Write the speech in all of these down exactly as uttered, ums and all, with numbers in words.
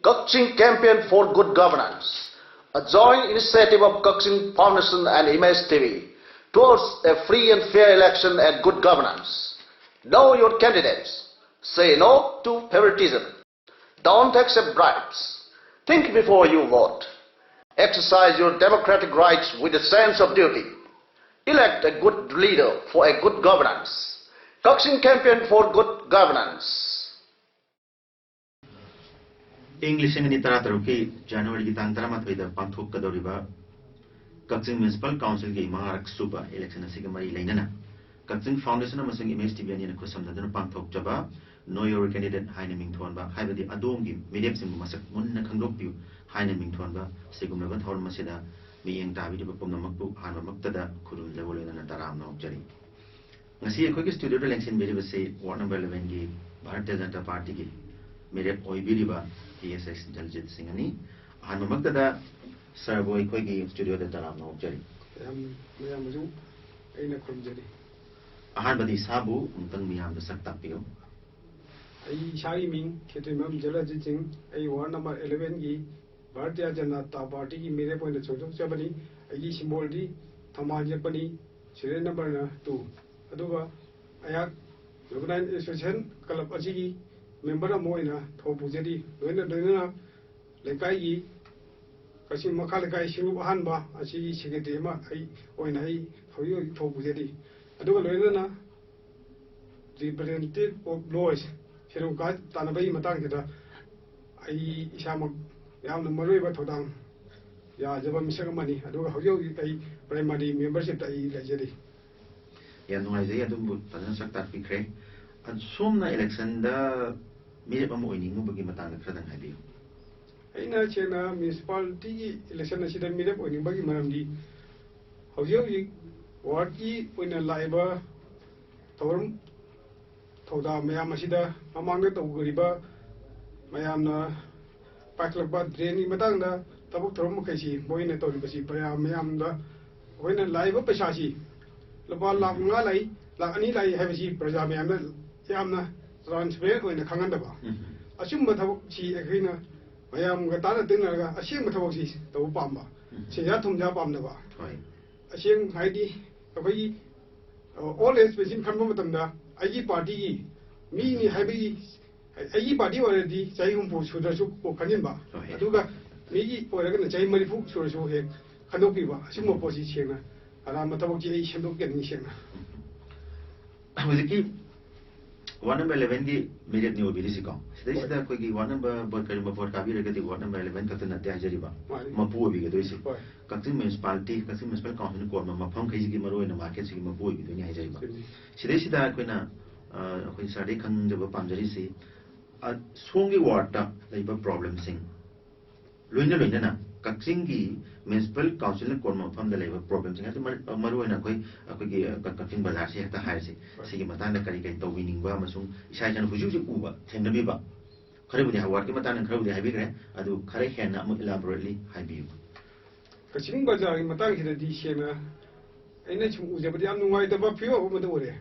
Kakching Campaign for Good Governance, a joint initiative of Kakching Foundation and Image T V towards a free and fair election and good governance. Know your candidates. Say no to favoritism. Don't accept bribes. Think before you vote. Exercise your democratic rights with a sense of duty. Elect a good leader for a good governance. Kakching Campaign for Good Governance. ꯏꯪ ꯂꯤꯁꯤꯡ ꯑꯅꯤ ꯇꯔꯥ ꯇꯔꯨꯛꯀꯤ ꯖꯅꯋꯥꯔꯤꯒꯤ ꯇꯥꯡ ꯇꯔꯥꯃꯥꯊꯣꯏꯗ ꯄꯥꯡꯊꯣꯛꯀꯗꯧꯔꯤꯕ ꯀꯛꯆꯤꯡ municipal ꯀꯥꯎꯟꯁꯤꯜꯒꯤ ꯃꯉꯥꯔꯛ ꯁꯨꯕ ꯏꯂꯦꯛꯁꯟ ꯑꯁꯤꯒ ꯃꯔꯤ ꯂꯩꯅꯅ ꯀꯛꯆꯤꯡ ꯐꯥꯎꯟꯗꯦꯁꯟ ꯑꯃꯁꯨꯡ ꯏꯃꯦꯖ ꯇꯤ ꯚꯤ ꯑꯅꯤꯅ ꯈꯨꯠꯁꯝꯅꯗꯨꯅ ꯄꯥꯡꯊꯣꯛꯆꯕ Know Your Candidate ꯍꯥꯏꯅ ꯃꯤꯡꯊꯣꯟꯕ, ꯍꯥꯏꯕꯗꯤ ꯑꯗꯣꯝꯒꯤ ꯃꯤꯔꯦꯞꯁꯤꯡꯕꯨ ꯃꯁꯛ ꯃꯨꯟꯅ ꯈꯪꯗꯣꯛꯄꯤꯌꯨ ꯍꯥꯏꯅ ꯃꯤꯡꯊꯣꯟꯕ ꯑꯁꯤꯒꯨꯝꯂꯕ ꯊꯧꯔꯝ ꯑꯁꯤꯗ ꯃꯤꯠꯌꯦꯡ ꯇꯥꯕꯤꯔꯤꯕ ꯄꯨꯝꯅꯃꯛꯄꯨ ꯑꯍꯥꯟꯕꯃꯛꯇꯗ ꯈꯨꯔꯨꯝꯖꯕ ꯂꯣꯏꯅꯅ ꯇꯔꯥꯝꯅ ꯑꯣꯛꯆꯔꯤ꯫ ꯉꯁꯤ ꯑꯩꯈꯣꯏꯒꯤ ꯁ꯭ꯇꯨꯗꯤꯑꯣꯗ ꯂꯦꯡꯁꯤꯟꯕꯤꯔꯤꯕꯁꯤ ꯋꯥꯔꯗ ꯅꯝꯕꯔ eleven ꯒꯤ ꯚꯥꯔꯇꯤꯌ ꯖꯅꯇꯥ ꯄꯥꯔꯇꯤꯒꯤ ꯃꯤꯔꯦꯞ ꯑꯣꯏꯕꯤꯔꯤꯕ ꯇꯤ ꯑꯦꯁ ꯑꯦꯁ ꯗꯜꯖꯤꯠ ꯁꯤꯡꯍꯅꯤ꯫ ꯑꯍꯥꯟꯕꯃꯛꯇꯗ ꯁꯔꯕꯨ ꯑꯩꯈꯣꯏꯒꯤ ꯁ꯭ꯇꯨꯗꯤꯑꯣꯗ ꯇꯔꯥꯝꯅ ꯑꯣꯛꯆꯔꯤ꯫ ꯃꯌꯥꯝ ꯃꯌꯥꯝꯕꯨꯁꯨ ꯑꯩꯅ ꯈꯨꯔꯨꯝꯖꯔꯤ꯫ ꯑꯍꯥꯟꯕꯗ ꯏꯁꯥꯕꯨ ꯑꯃꯨꯛꯇꯪ ꯃꯤꯌꯥꯝꯗ ꯁꯛ ꯇꯥꯛꯄꯤꯌꯨ꯫ ꯑꯩ ꯏꯁꯥꯒꯤ ꯃꯤꯡ ꯈꯦꯇ꯭ꯔꯤꯃꯌꯨꯝ ꯖꯂꯖꯤꯠ ꯁꯤꯡ, ꯑꯩ ꯋꯥꯔꯗ ꯅꯝꯕꯔ eleven ꯒꯤ ꯚꯥꯔꯇꯤꯌ ꯖꯅꯇꯥ ꯄꯥꯔꯇꯤꯒꯤ ꯃꯤꯔꯦꯞ ꯑꯣꯏꯅ ꯆꯣꯡꯊꯣꯛꯆꯕꯅꯤ꯫ ꯑꯩꯒꯤ ꯁꯤꯝꯕꯣꯜꯗꯤ ꯊꯝꯕꯥꯜ ꯌꯦꯛꯄꯅꯤ, ꯁꯤꯔꯤꯌꯦꯜ ꯅꯝꯕꯔꯅ two꯫ ꯑꯗꯨꯒ ꯑꯩꯍꯥꯛ ꯖꯨꯕꯦꯅꯥꯏꯜ ꯑꯦꯁꯣꯁꯤꯌꯦꯁꯟ ꯀ꯭ꯂꯕ ꯑꯁꯤꯒꯤ ꯃꯦꯝꯕꯔ ꯑꯃ ꯑꯣꯏꯅ ꯊꯧ ꯄꯨꯖꯔꯤ꯫ ꯂꯣꯏꯅ ꯂꯣꯏꯅꯅ ꯂꯩꯀꯥꯏꯒꯤ ꯀꯛꯆꯤꯡ ꯃꯈꯥ ꯂꯩꯀꯥꯏ ꯁꯤꯡꯂꯨꯞ ꯑꯍꯥꯟꯕ ꯑꯁꯤꯒꯤ ꯁꯦꯀ꯭ꯔꯦꯇꯔꯤ ꯑꯃ ꯑꯩ ꯑꯣꯏꯅ ꯑꯩ ꯍꯧꯖꯤꯛ ꯍꯧꯖꯤꯛ ꯊꯧ ꯄꯨꯖꯔꯤ꯫ ꯑꯗꯨꯒ ꯂꯣꯏꯅꯅ representative of lois ꯁꯦꯟꯗꯣꯡ ꯈꯥꯏ ꯇꯥꯟꯅꯕꯒꯤ ꯃꯇꯥꯡꯁꯤꯗ ꯑꯩ ꯏꯁꯥꯃꯛ ꯌꯥꯝꯅ ꯃꯔꯨꯑꯣꯏꯕ ꯊꯧꯗꯥꯡ ꯌꯥꯖꯕ ꯃꯤꯁꯛ ꯑꯃꯅꯤ꯫ ꯑꯗꯨꯒ ꯍꯧꯖꯤꯛ ꯍꯧꯖꯤꯛ ꯑꯩ ꯄ꯭ꯔꯥꯏꯃꯥꯔꯤ ꯃꯦꯝꯕꯔꯁꯤꯞꯇ ꯑꯩ ꯂꯩꯖꯔꯤ꯫ ꯌꯥꯝ ꯅꯨꯡꯉꯥꯏꯖꯩ, ꯑꯗꯣꯝꯕꯨ ꯐꯖꯅ ꯁꯛ ꯇꯥꯛꯄꯤꯈ꯭ꯔꯦ꯫ ꯑꯗꯣ ꯁꯣꯝꯅ ꯏꯂꯦꯛꯁꯟꯗ ꯃꯤꯔꯦꯞ ꯑꯃ ꯑꯣꯏꯅꯤꯡꯉꯨꯕꯒꯤ ꯃꯇꯥꯡꯗ ꯈꯔꯗꯪ ꯍꯥꯏꯕꯤꯌꯨ꯫ ꯑꯩꯅ ꯁꯦꯡꯅ ꯃ꯭ꯌꯨꯅꯤꯁꯤꯄꯥꯂꯤꯇꯤꯒꯤ ꯏꯂꯦꯛꯁꯟ ꯑꯁꯤꯗ ꯃꯤꯔꯦꯞ ꯑꯣꯏꯅꯤꯡꯕꯒꯤ ꯃꯔꯝꯗꯤ ꯍꯧꯖꯤꯛ ꯍꯧꯖꯤꯛ ꯋꯥꯔꯗꯀꯤ ꯑꯣꯏꯅ ꯂꯥꯛꯏꯕ ꯊꯧꯔꯝ ꯊꯧꯗꯥꯡ ꯃꯌꯥꯝ ꯑꯁꯤꯗ ꯃꯃꯥꯡꯗ ꯇꯧꯈ꯭ꯔꯤꯕ ꯃꯌꯥꯝꯅ ꯄꯥꯏꯈꯠꯂꯛꯄ ꯗ꯭ꯔꯦꯟꯒꯤ ꯃꯇꯥꯡꯗ ꯊꯕꯛ ꯊꯧꯔꯝ ꯃꯈꯩꯁꯤ ꯃꯣꯏꯅ ꯇꯧꯔꯤꯕꯁꯤ ꯄ꯭ꯔꯖꯥ ꯃꯌꯥꯝꯗ ꯑꯩꯈꯣꯏꯅ ꯂꯥꯛꯏꯕ ꯄꯩꯁꯥꯁꯤ ꯂꯨꯄꯥ ꯂꯥꯈ ꯃꯉꯥ ꯂꯥꯛꯏ, ꯂꯥꯈ ꯑꯅꯤ ꯂꯥꯛꯏ ꯍꯥꯏꯕꯁꯤ ꯄ꯭ꯔꯖꯥ ꯃꯌꯥꯝꯗ ꯌꯥꯝꯅ transparent ꯑꯣꯏꯅ ꯈꯪꯍꯟꯗꯕ꯫ ꯎꯝ꯫ ꯑꯆꯨꯝꯕ ꯊꯕꯛꯁꯤ ꯑꯩꯈꯣꯏꯅ ꯃꯌꯥꯝꯒ ꯇꯥꯟꯅ ꯇꯤꯟꯅꯔꯒ ꯑꯁꯦꯡꯕ ꯊꯕꯛꯁꯤ ꯇꯧꯕ ꯄꯥꯝꯕ, ꯎꯝ꯫ ꯁꯦꯟꯖꯥ ꯊꯨꯝꯖꯥ ꯄꯥꯝꯗꯕ꯫ ꯍꯣꯏ꯫ ꯑꯁꯦꯡ ꯍꯥꯏꯗꯤ ꯑꯩꯈꯣꯏꯒꯤ ꯑꯣꯜ ꯑꯦꯖ ꯄꯦꯟꯁꯤꯟ ꯈꯟꯕ ꯃꯇꯝꯗ ꯑꯩꯒꯤ ꯄꯥꯔꯇꯤꯒꯤ ꯃꯤꯅꯤ ꯍꯥꯏꯕꯒꯤ, ꯑꯩꯒꯤ ꯄꯥꯔꯇꯤ ꯑꯣꯏꯔꯗꯤ ꯆꯍꯤ ꯍꯨꯝꯐꯨ ꯁꯨꯗ꯭ꯔꯁꯨ ꯀꯣꯛ ꯈꯟꯖꯤꯟꯕ, ꯍꯣꯏ꯫ ꯑꯗꯨꯒ ꯃꯤꯒꯤ ꯑꯣꯏꯔꯒꯅ ꯆꯍꯤ ꯃꯔꯤꯐꯨ ꯁꯨꯔꯁꯨ ꯍꯦꯛ ꯈꯟꯗꯣꯛꯄꯤꯕ, ꯑꯁꯤꯒꯨꯝꯕ ꯄꯣꯠꯁꯤ ꯁꯦꯡꯅ ꯑꯔꯥꯟꯕ ꯊꯕꯛꯁꯤ ꯑꯩ ꯁꯦꯝꯗꯣꯛꯆꯅꯤꯡꯉꯤ ꯁꯦꯡꯅ꯫ ꯍꯧꯖꯤꯛꯀꯤ ꯋꯥꯔꯗ ꯅꯝꯕꯔ elevenꯒꯤ ꯃꯤꯔꯦꯞꯅꯤ ꯑꯣꯏꯕꯤꯔꯤꯁꯤꯀꯣ꯫ ꯁꯤꯗꯩꯁꯤꯗ ꯍꯣꯏ꯫ ꯑꯩꯈꯣꯏꯒꯤ ꯋꯥꯔꯗ ꯅꯝꯕꯔ ꯚꯣꯠ, ꯀꯔꯤꯒꯨꯝꯕ ꯚꯣꯠ ꯀꯥꯕꯤꯔꯒꯗꯤ ꯋꯥꯔꯗ ꯅꯝꯕꯔ eleven ꯈꯛꯇ ꯅꯠꯇꯦ ꯍꯥꯏꯖꯔꯤꯕ, ꯃꯥꯅꯤ꯫ ꯃꯄꯨ ꯑꯣꯏꯕꯤꯒꯗꯣꯏꯁꯦ꯫ ꯍꯣꯏ꯫ ꯀꯛꯆꯤꯡ ꯃ꯭ꯌꯨꯅꯤꯁꯤꯄꯥꯂꯤꯇꯤ, ꯀꯛꯆꯤꯡ ꯃ꯭ꯌꯨꯅꯤꯁꯤꯄꯥꯜ ꯀꯥꯎꯟꯁꯤꯜꯅ ꯀꯣꯟꯕ ꯃꯐꯝꯈꯩꯁꯤꯒꯤ ꯃꯔꯨꯑꯣꯏꯅ ꯃꯥꯔꯀꯦꯠꯁꯤꯒꯤ ꯃꯄꯨ ꯑꯣꯏꯕꯤꯗꯣꯏꯅꯤ ꯍꯥꯏꯖꯔꯤꯕ꯫ ꯆꯨꯝꯃꯤ꯫ ꯁꯤꯗꯩꯁꯤꯗ ꯑꯩꯈꯣꯏꯅ, ꯑ, ꯑꯩꯈꯣꯏ ꯁꯥꯔꯗꯒꯤ ꯈꯪꯖꯕ ꯄꯥꯝꯖꯔꯤꯁꯤ, ꯑ, ꯁꯣꯝꯒꯤ ꯋꯥꯔꯗꯇ ꯂꯩꯕ ꯄ꯭ꯔꯣꯕ꯭ꯂꯦꯝꯁꯤꯡ, ꯂꯣꯏꯅ ꯂꯣꯏꯅꯅ ꯀꯛꯆꯤꯡꯒꯤ ꯃ꯭ꯌꯨꯅꯤꯁꯤꯄꯥꯜ ꯀꯥꯎꯟꯁꯤꯜꯅ ꯀꯣꯟꯕ ꯃꯐꯝꯗ ꯂꯩꯕ ꯄ꯭ꯔꯣꯕ꯭ꯂꯦꯝꯁꯤꯡ, ꯍꯥꯏꯗꯤ ꯃꯔꯨ-, ꯃꯔꯨꯑꯣꯏꯅ ꯑꯩꯈꯣꯏ, ꯑꯩꯈꯣꯏꯒꯤ, ꯑ, ꯀꯛ-, ꯀꯛꯆꯤꯡ ꯕꯖꯥꯔꯁꯤ ꯍꯦꯛꯇ ꯍꯥꯏꯔꯁꯤ, ꯍꯣꯏ꯫ ꯁꯤꯒꯤ ꯃꯇꯥꯡꯗ ꯀꯔꯤ ꯀꯔꯤ ꯇꯧꯕꯤꯅꯤꯡꯕ ꯑꯃꯁꯨꯡ ꯏꯁꯥ ꯏꯁꯥꯅ ꯍꯧꯖꯤꯛ ꯍꯧꯖꯤꯛ ꯎꯕ, ꯊꯦꯡꯅꯕꯤꯕ, ꯈꯔꯕꯨꯗꯤ ꯍꯥꯏ-, ꯋꯥꯔꯗꯀꯤ ꯃꯇꯥꯡꯗ ꯈꯔꯕꯨꯗꯤ ꯍꯥꯏꯕꯤꯈ꯭ꯔꯦ, ꯑꯗꯨ ꯈꯔ ꯍꯦꯟꯅ ꯑꯃꯨꯛ ꯏꯂꯥꯕꯣꯔꯦꯠꯂꯤ ꯍꯥꯏꯕꯤꯌꯨ꯫ ꯀꯛꯆꯤꯡ ꯕꯖꯥꯔꯒꯤ ꯃꯇꯥꯡꯁꯤꯗꯗꯤ ꯁꯦꯡꯅ ꯑꯩꯅ ꯁꯨꯝ ꯎꯖꯕꯗ ꯌꯥꯝ ꯅꯨꯡꯉꯥꯏꯇꯕ ꯐꯤꯕꯝ ꯑꯃꯗ ꯑꯣꯏꯔꯦ꯫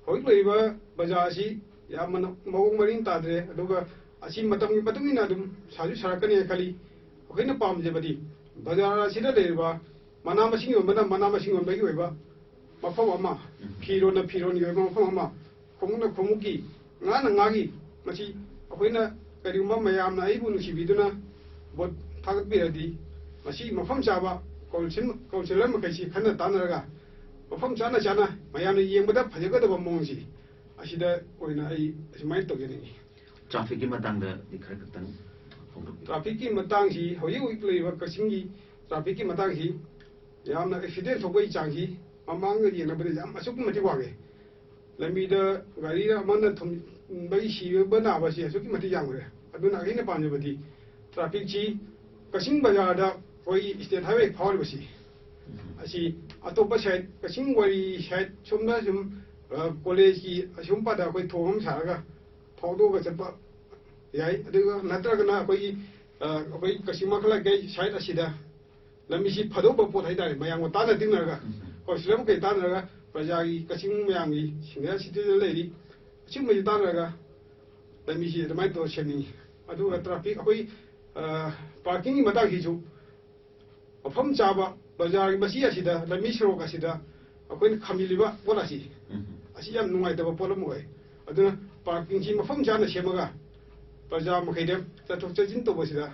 ꯍꯧꯖꯤꯛ ꯂꯩꯔꯤꯕ ꯕꯖꯥꯔ ꯑꯁꯤ ꯌꯥꯝꯅ ꯃꯑꯣꯡ ꯃꯔꯤꯟ ꯇꯥꯗ꯭ꯔꯦ, ꯑꯗꯨꯒ ꯑꯁꯤ ꯃꯇꯝꯒꯤ ꯃꯇꯨꯡ ꯏꯟꯅ ꯑꯗꯨꯝ ꯁꯥꯁꯨ ꯁꯥꯔꯛꯀꯅꯤ ꯈꯜꯂꯤ꯫ ꯑꯩꯈꯣꯏꯅ ꯄꯥꯝꯖꯕꯗꯤ ꯕꯖꯥꯔ ꯑꯁꯤꯗ ꯂꯩꯔꯤꯕ ꯃꯅꯥ ꯃꯁꯤꯡ ꯌꯣꯟꯕꯅ ꯃꯅꯥ ꯃꯁꯤꯡ ꯌꯣꯟꯕꯒꯤ ꯑꯣꯏꯕ ꯃꯐꯝ ꯑꯃ, ꯎꯝ꯫ ꯐꯤꯔꯣꯟꯅ ꯐꯤꯔꯣꯟꯒꯤ ꯑꯣꯏꯕ ꯃꯐꯝ ꯑꯃ, ꯈꯣꯡꯎꯞꯅ ꯈꯣꯡꯎꯞꯀꯤ, ꯉꯥꯅ ꯉꯥꯒꯤ, ꯃꯁꯤ ꯑꯩꯈꯣꯏꯅ ꯀꯔꯤꯒꯨꯝꯕ ꯃꯌꯥꯝꯅ ꯑꯩꯕꯨ ꯅꯨꯡꯁꯤꯕꯤꯗꯨꯅ ꯚꯣꯠ ꯊꯥꯒꯠꯄꯤꯔꯗꯤ, ꯃꯁꯤ ꯃꯐꯝ ꯆꯥꯕ ꯀꯥꯎꯟꯁꯤꯜ, ꯀꯥꯎꯟꯁꯤꯂꯔ ꯃꯈꯩꯁꯤ ꯈꯟꯅ ꯇꯥꯟꯅꯔꯒ ꯃꯐꯝ ꯆꯥꯅ ꯆꯥꯅ ꯃꯌꯥꯝꯅ ꯌꯦꯡꯕꯗ ꯐꯖꯒꯗꯕ ꯃꯑꯣꯡꯁꯤ ꯑꯁꯤꯗ ꯑꯣꯏꯅ ꯑꯩ ꯑꯁꯨꯃꯥꯏꯅ ꯇꯧꯖꯅꯤꯡꯉꯤ꯫ ꯇ꯭ꯔꯥꯐꯤꯛꯀꯤ ꯃꯇꯥꯡꯗꯗꯤ ꯈꯔ ꯈꯛꯇꯪ ꯐꯣꯡꯗꯣꯛꯄꯤꯌꯨ꯫ ꯇ꯭ꯔꯥꯐꯤꯛꯀꯤ ꯃꯇꯥꯡꯁꯤ, ꯍꯧꯖꯤꯛ ꯍꯧꯖꯤꯛ ꯂꯩꯔꯤꯕ ꯀꯛꯆꯤꯡꯒꯤ ꯇ꯭ꯔꯥꯐꯤꯛꯀꯤ ꯃꯇꯥꯡꯁꯤ ꯌꯥꯝꯅ ꯑꯦꯛꯁꯤꯗꯦꯟ ꯊꯣꯛꯄꯒꯤ ꯆꯥꯡꯁꯤ ꯃꯃꯥꯡꯒ ꯌꯦꯡꯅꯕꯗ ꯌꯥꯝ ꯑꯁꯨꯛꯀꯤ ꯃꯇꯤꯛ ꯋꯥꯡꯉꯦ꯫ ꯂꯝꯕꯤꯗ ꯒꯥꯔꯤ ꯑꯃꯅ ꯊꯣꯝꯕꯒꯤ ꯁꯤꯕ ꯅꯥꯕꯁꯤ ꯑꯁꯨꯛꯀꯤ ꯃꯇꯤꯛ ꯌꯥꯝꯈ꯭ꯔꯦ꯫ ꯑꯗꯨꯅ ꯑꯩꯅ ꯄꯥꯝꯖꯕꯗꯤ ꯇ꯭ꯔꯥꯐꯤꯛꯁꯤ ꯀꯛꯆꯤꯡ ꯕꯖꯥꯔꯗ ꯑꯩꯈꯣꯏꯒꯤ ꯁ꯭ꯇꯦꯠ ꯍꯥꯏꯋꯦ ꯐꯥꯎꯔꯤꯕꯁꯤ, ꯑꯁꯤ ꯑꯇꯣꯞꯄ ꯁꯥꯏꯠ, ꯀꯛꯆꯤꯡ ꯋꯥꯏꯔꯤ ꯁꯥꯏꯠ ꯁꯣꯝꯗ ꯁꯨꯝ, ꯑ, ꯀꯣꯂꯦꯖꯀꯤ ꯑꯁꯨꯝ ꯄꯥꯗ ꯑꯩꯈꯣꯏ ꯊꯣꯡ ꯑꯃ ꯁꯥꯔꯒ ꯐꯥꯎꯗꯣꯛꯑꯒ ꯆꯠꯄ ꯌꯥꯏ꯫ ꯑꯗꯨꯒ ꯅꯠꯇ꯭ꯔꯒꯅ ꯑꯩꯈꯣꯏꯒꯤ, ꯑ, ꯑꯩꯈꯣꯏ ꯀꯛꯆꯤꯡ ꯃꯈꯥ ꯂꯩꯀꯥꯏ ꯁꯥꯏꯠ ꯑꯁꯤꯗ ꯂꯝꯕꯤꯁꯤ ꯐꯥꯗꯣꯛꯄ ꯄꯣꯠ ꯍꯥꯏꯇꯥꯔꯦ, ꯃꯌꯥꯝꯒ ꯇꯥꯟꯅ ꯇꯤꯟꯅꯔꯒ, ꯀꯥꯎꯟꯁꯤꯜ ꯑꯃ ꯀꯩ ꯇꯥꯟꯅꯔꯒ ꯄ꯭ꯔꯖꯥꯒꯤ, ꯀꯛꯆꯤꯡ ꯃꯌꯥꯝꯒꯤ ꯁꯤꯅꯤꯌꯔ ꯁꯤꯇꯤꯖꯟ ꯂꯩꯔꯤ, ꯑꯁꯤꯒꯨꯝꯕꯁꯤ ꯇꯥꯟꯅꯔꯒ ꯂꯝꯕꯤꯁꯤ ꯑꯗꯨꯃꯥꯏꯅ ꯇꯧꯔ ꯁꯦꯝꯅꯤꯡꯉꯤ꯫ ꯑꯗꯨꯒ ꯇ꯭ꯔꯥꯐꯤꯛ ꯑꯩꯈꯣꯏ ꯄꯥꯔꯀꯤꯡꯒꯤ ꯃꯇꯥꯡꯁꯤꯁꯨ ꯃꯐꯝ ꯆꯥꯕ ꯕꯖꯥꯔꯒꯤ ꯃꯆꯤ ꯑꯁꯤꯗ, ꯂꯝꯕꯤ ꯁꯣꯔꯣꯛ ꯑꯁꯤꯗ ꯑꯩꯈꯣꯏꯅ ꯈꯝꯖꯤꯜꯂꯤꯕ ꯄꯣꯠ ꯑꯁꯤ, ꯎꯝ꯫ ꯑꯁꯤ ꯌꯥꯝ ꯅꯨꯡꯉꯥꯏꯇꯕ ꯄꯣꯠ ꯑꯃ ꯑꯣꯏ꯫ ꯑꯗꯨꯅ ꯄꯥꯔꯀꯤꯡꯁꯤ ꯃꯐꯝ ꯆꯥꯅ ꯁꯦꯝꯃꯒ ꯄ꯭ꯔꯖꯥ ꯃꯈꯩꯗ ꯆꯠꯊꯣꯛ ꯆꯠꯁꯤꯟ ꯇꯧꯕꯁꯤꯗ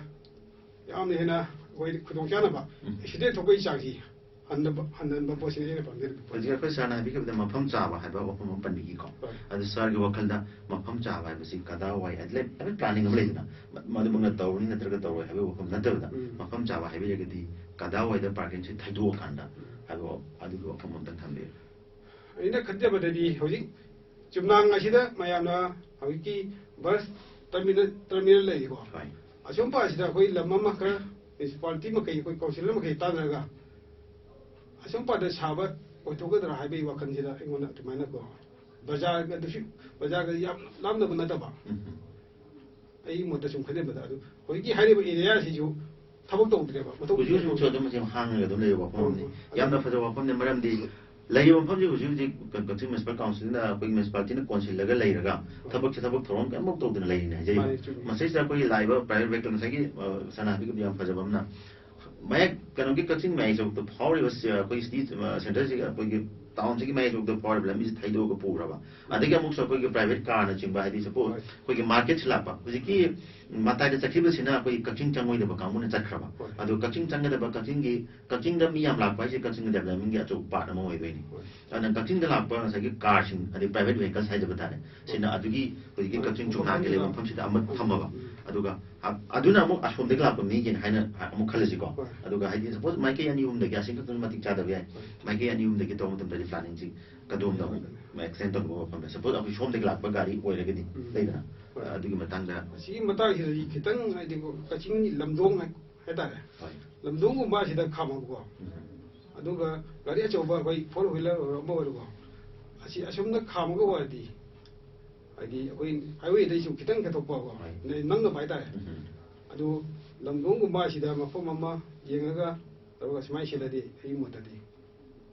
ꯌꯥꯝꯅ ꯍꯦꯟꯅ ꯑꯩꯈꯣꯏ ꯈꯨꯗꯣꯡꯆꯥꯅꯕ, ꯎꯝ꯫ ꯑꯦꯛꯁꯤꯗꯦꯟ ꯊꯣꯛꯄꯒꯤ ꯆꯥꯡꯁꯤ ꯍꯟꯗꯕ, ꯍꯟꯍꯟꯕ ꯄꯣꯠꯁꯤꯅ ꯑꯩꯅ ꯄꯥꯝꯖꯔꯤꯕ ꯄꯣꯠꯁꯤ꯫ ꯍꯧꯖꯤꯛ ꯑꯩꯈꯣꯏ ꯁꯥꯔꯅ ꯍꯥꯏꯕꯤꯈꯤꯕꯗ ꯃꯐꯝ ꯆꯥꯕ ꯍꯥꯏꯕ ꯋꯥꯐꯝ ꯑꯃ ꯄꯟꯕꯤꯈꯤꯀꯣ꯫ ꯍꯣꯏ꯫ ꯑꯗꯨ ꯁꯥꯔꯒꯤ ꯋꯥꯈꯜꯗ ꯃꯐꯝ ꯆꯥꯕ ꯍꯥꯏꯕꯁꯤ ꯀꯗꯥꯋꯥꯏ, ꯍꯥꯏꯗꯤ ꯂꯩ-, ꯍꯥꯏꯐꯦꯠ ꯄ꯭ꯂꯥꯅꯤꯡ ꯑꯃ ꯂꯩꯗꯅ, ꯃ-, ꯃꯗꯨꯃꯛꯅ ꯇꯧꯔꯅꯤ ꯅꯠꯇ꯭ꯔꯒ ꯇꯧꯔꯣꯏ ꯍꯥꯏꯕꯒꯤ ꯋꯥꯐꯝ ꯅꯠꯇꯕꯗ, ꯎꯝ꯫ ꯃꯐꯝ ꯆꯥꯕ ꯍꯥꯏꯕꯤꯔꯒꯗꯤ ꯀꯗꯥꯋꯥꯏꯗ ꯄꯥꯔꯀꯤꯡꯁꯤ ꯊꯩꯗꯣꯛꯑꯀꯥꯟꯗ ꯎꯝ꯫ ꯍꯥꯏꯕ ꯋꯥ-, ꯑꯗꯨꯒꯤ ꯋꯥꯐꯝ ꯑꯝꯇꯪ ꯊꯝꯕꯤꯌꯨ꯫ ꯑꯩꯅ ꯈꯟꯖꯕꯗꯗꯤ ꯍꯧꯖꯤꯛ ꯆꯨꯝꯅꯥꯡ ꯑꯁꯤꯗ ꯃꯌꯥꯝꯅ ꯍꯧꯖꯤꯛꯀꯤ ꯕꯁ ꯇꯔꯃꯤꯅꯦꯜ, ꯇꯔꯃꯤꯅꯦꯜ ꯂꯩꯔꯤꯀꯣ꯫ ꯍꯣꯏ꯫ ꯑꯁꯣꯝ ꯃꯄꯥꯁꯤꯗ ꯑꯩꯈꯣꯏ ꯂꯝ ꯑꯃ ꯈꯔ ꯃ꯭ꯌꯨꯅꯤꯁꯤꯄꯥꯂꯤꯇꯤ ꯃꯈꯩ, ꯑꯩꯈꯣꯏ ꯀꯥꯎꯟꯁꯤꯜ ꯃꯈꯩ ꯇꯥꯟꯅꯔꯒ ꯑꯁꯣꯝ ꯃꯄꯥꯗ ꯁꯥꯕ ꯑꯣꯏꯊꯣꯛꯀꯗ꯭ꯔꯥ ꯍꯥꯏꯕꯒꯤ ꯋꯥꯈꯜꯁꯤꯗ ꯑꯩꯉꯣꯟꯗ ꯑꯗꯨꯃꯥꯏꯅ ꯀꯣ, ꯕꯖꯥꯔꯒ ꯑꯗꯨꯁꯨ, ꯕꯖꯥꯔꯒ ꯌꯥꯝ ꯂꯥꯞꯅꯕ ꯅꯠꯇꯕ, ꯎꯝ꯫ ꯑꯩꯒꯤ ꯃꯣꯠꯇ ꯁꯨꯝ ꯈꯟꯖꯕꯗ, ꯑꯗꯨ ꯍꯧꯖꯤꯛꯀꯤ ꯍꯥꯏꯔꯤꯕ ꯑꯦꯔꯤꯌꯥꯁꯤꯁꯨ ꯊꯕꯛ ꯇꯧꯗ꯭ꯔꯦꯕ, ꯃꯊꯧ ꯍꯧꯖꯤꯛ ꯍꯧꯖꯤꯛꯁꯨ ꯇꯧꯗ꯭ꯔꯦꯕ꯫ ꯑꯗꯨꯝ ꯍꯧꯖꯤꯛ ꯍꯥꯡꯉꯒ ꯑꯗꯨꯝ ꯂꯩꯕ ꯋꯥꯐꯝ ꯑꯃꯅꯤ꯫ ꯍꯣꯏ, ꯍꯣꯏ꯫ ꯌꯥꯝꯅ ꯐꯖꯕ ꯋꯥꯐꯝꯅꯤ, ꯃꯔꯝꯗꯤ ꯂꯩꯔꯤꯕ ꯃꯐꯝꯁꯤ ꯍꯧꯖꯤꯛ ꯍꯧꯖꯤꯛ ꯀ-, ꯀꯛꯆꯤꯡ ꯃ꯭ꯌꯨꯅꯤꯁꯤꯄꯥꯜ ꯀꯥꯎꯟꯁꯤꯜꯅ ꯑꯩꯈꯣꯏꯒꯤ ꯃ꯭ꯌꯨꯅꯤꯁꯤꯄꯥꯂꯤꯇꯤꯅ ꯀꯣꯟꯁꯤꯜꯂꯒ ꯂꯩꯔꯒ ꯍꯣꯏ꯫ ꯊꯕꯛꯁꯦ ꯊꯕꯛ ꯊꯧꯔꯝ ꯀꯔꯤꯝꯐꯥꯎ ꯇꯧꯗꯅ ꯂꯩꯔꯤꯅꯦ ꯍꯥꯏꯖꯔꯤꯕ꯫ ꯃꯥꯅꯤ, ꯆꯨꯝꯃꯤ꯫ ꯃꯁꯤꯁꯤꯗ ꯑꯩꯈꯣꯏꯒꯤ ꯂꯥꯛꯏꯕ ꯄ꯭ꯔꯥꯏꯚꯦꯠ ꯚꯦꯍꯤꯀꯜ, ꯉꯁꯥꯏꯒꯤ, ꯑ, ꯁꯅꯥ ꯍꯥꯏꯕꯤꯈꯤꯕꯗꯣ ꯌꯥꯝ ꯐꯖꯕ ꯑꯃꯅ, ꯃꯌꯥꯏ, ꯀꯩꯅꯣꯒꯤ ꯀꯛꯆꯤꯡ ꯃꯌꯥꯏ ꯆꯕꯨꯛꯇ ꯐꯥꯎꯔꯤꯕ ꯁꯤ-, ꯑꯩꯈꯣꯏꯒꯤ ꯁꯤꯇꯤ, ꯑ, ꯁꯦꯟꯇꯔꯁꯤꯒ ꯑꯩꯈꯣꯏꯒꯤ ꯇꯥꯎꯟꯁꯤꯒꯤ ꯃꯌꯥꯏ ꯆꯕꯨꯛꯇ ꯐꯥꯎꯔꯤꯕ ꯂꯝꯕꯤꯁꯤ ꯊꯩꯗꯣꯛꯑꯒ ꯄꯨꯈ꯭ꯔꯕ, ꯑꯗꯒꯤ ꯑꯃꯨꯛꯁꯨ ꯑꯩꯈꯣꯏꯒꯤ ꯄ꯭ꯔꯥꯏꯚꯦꯠ ꯀꯥꯔꯅꯆꯤꯡꯕ, ꯍꯥꯏꯗꯤ ꯁꯄꯣꯁ ꯍꯣꯏ꯫ ꯑꯩꯈꯣꯏꯒꯤ ꯃꯥꯔꯀꯦꯠꯁꯤ ꯂꯥꯛꯄ, ꯍꯧꯖꯤꯛꯀꯤ ꯃꯇꯥꯏꯗ ꯆꯠꯈꯤꯕꯁꯤꯅ ꯑꯩꯈꯣꯏꯒꯤ ꯀꯛꯆꯤꯡ ꯆꯪꯉꯣꯏꯗꯕ ꯀꯥꯡꯕꯨꯅ ꯆꯠꯈ꯭ꯔꯕ꯫ ꯍꯣꯏ꯫ ꯑꯗꯣ ꯀꯛꯆꯤꯡ ꯆꯪꯒꯗꯕ, ꯀꯛꯆꯤꯡꯒꯤ, ꯀꯛꯆꯤꯡꯗ ꯃꯤ ꯌꯥꯝ ꯂꯥꯛꯄ ꯍꯥꯏꯁꯦ ꯀꯛꯆꯤꯡꯒꯤ ꯗꯦꯕꯂꯞꯃꯦꯟꯒꯤ ꯑꯆꯧꯕ ꯄꯥꯔꯠ ꯑꯃ ꯑꯣꯏꯗꯣꯏꯅꯤ꯫ ꯍꯣꯏ꯫ ꯑꯗꯨꯅ ꯀꯛꯆꯤꯡꯗ ꯂꯥꯛꯄ ꯉꯁꯥꯏꯒꯤ ꯀꯥꯔꯁꯤꯡ, ꯑꯗꯩ ꯄ꯭ꯔꯥꯏꯚꯦꯠ ꯚꯦꯍꯤꯀꯜꯁ ꯍꯥꯏꯖꯕ ꯇꯥꯔꯦ, ꯁꯤꯅ ꯑꯗꯨꯒꯤ ꯍꯧꯖꯤꯛꯀꯤ ꯍꯣꯏ꯫ ꯀꯛꯆꯤꯡ ꯆꯨꯝꯅꯥꯛꯀꯤ ꯂꯩꯕ ꯃꯐꯝꯁꯤꯗ ꯑꯃ ꯊꯝꯃꯕ꯫ ꯎꯝ꯫ ꯑꯗꯨꯒ ꯑ-, ꯑꯗꯨꯅ ꯑꯃꯨꯛ ꯑꯁꯣꯝꯗꯒꯤ ꯂꯥꯛꯄ ꯃꯤꯒꯤꯅ ꯍꯥꯏꯅ ꯑꯃꯨꯛ ꯈꯜꯂꯁꯤꯀꯣ꯫ ꯍꯣꯏ꯫ ꯑꯗꯨꯒ ꯍꯥꯏꯗꯤ ꯁꯄꯣꯁ ꯃꯥꯏꯀꯩ ꯑꯅꯤ ꯑꯍꯨꯝꯗꯒꯤ ꯑꯁꯤ ꯈꯛꯇꯪ ꯃꯇꯤꯛ ꯆꯥꯗꯕ ꯌꯥꯏ꯫ ꯍꯣꯏ꯫ ꯃꯥꯏꯀꯩ ꯑꯅꯤ ꯑꯍꯨꯝꯗꯒꯤ ꯇꯧꯕ ꯃꯇꯝꯗꯗꯤ ꯄ꯭ꯂꯥꯅꯤꯡꯁꯤ ꯀꯗꯣꯝꯗ ꯑꯃꯨꯛ ꯑꯦꯛꯁꯇꯦꯟ ꯇꯧꯅꯕ ꯋꯥꯐꯝꯗ, ꯁꯄꯣꯁ ꯑꯩꯈꯣꯏ ꯁꯣꯝꯗꯒꯤ ꯂꯥꯛꯄ ꯒꯥꯔꯤ ꯑꯣꯏꯔꯒꯗꯤ ꯎꯝ꯫ ꯂꯩꯗꯅ, ꯍꯣꯏ꯫ ꯑꯗꯨꯒꯤ ꯃꯇꯥꯡꯗ꯫ ꯑꯁꯤꯒꯤ ꯃꯇꯥꯡꯁꯤꯗꯗꯤ ꯈꯤꯇꯪ ꯍꯥꯏꯗꯤ ꯀꯛꯆꯤꯡꯒꯤ ꯂꯝꯗꯣꯡ ꯍꯥꯏ-, ꯍꯥꯏꯇꯥꯔꯦ꯫ ꯍꯣꯏ꯫ ꯂꯝꯗꯣꯡꯒꯨꯝꯕ ꯑꯁꯤꯗ ꯈꯥꯝꯃꯒꯀꯣ꯫ ꯎꯝ꯫ ꯑꯗꯨꯒ ꯒꯥꯔꯤ ꯑꯆꯧꯕ ꯑꯩꯈꯣꯏ ꯐꯣꯔ ꯋꯤꯂꯔ ꯑꯣꯏꯔꯣ ꯑꯃ ꯑꯣꯏꯔꯣꯀꯣ, ꯑꯁꯤ ꯑꯁꯣꯝꯗ ꯈꯥꯝꯃꯒ ꯑꯣꯏꯔꯗꯤ ꯍꯥꯏꯗꯤ ꯑꯩꯈꯣꯏ ꯍꯥꯏꯋꯦꯗꯩꯁꯨ ꯈꯤꯇꯪ ꯍꯦꯟꯗꯣꯛꯄꯀꯣ, ꯍꯣꯏ꯫ ꯅ-, ꯅꯪꯅꯕ ꯍꯥꯏꯇꯥꯔꯦ꯫ ꯎꯝ꯫ ꯑꯗꯨ ꯂꯝꯗꯣꯡꯒꯨꯝꯕ ꯑꯁꯤꯗ ꯃꯐꯝ ꯑꯃ ꯌꯦꯡꯉꯒ ꯇꯧꯔꯒ ꯁꯨꯃꯥꯏꯅ ꯁꯤꯜꯂꯗꯤ ꯑꯩꯒꯤ ꯃꯣꯠꯇꯗꯤ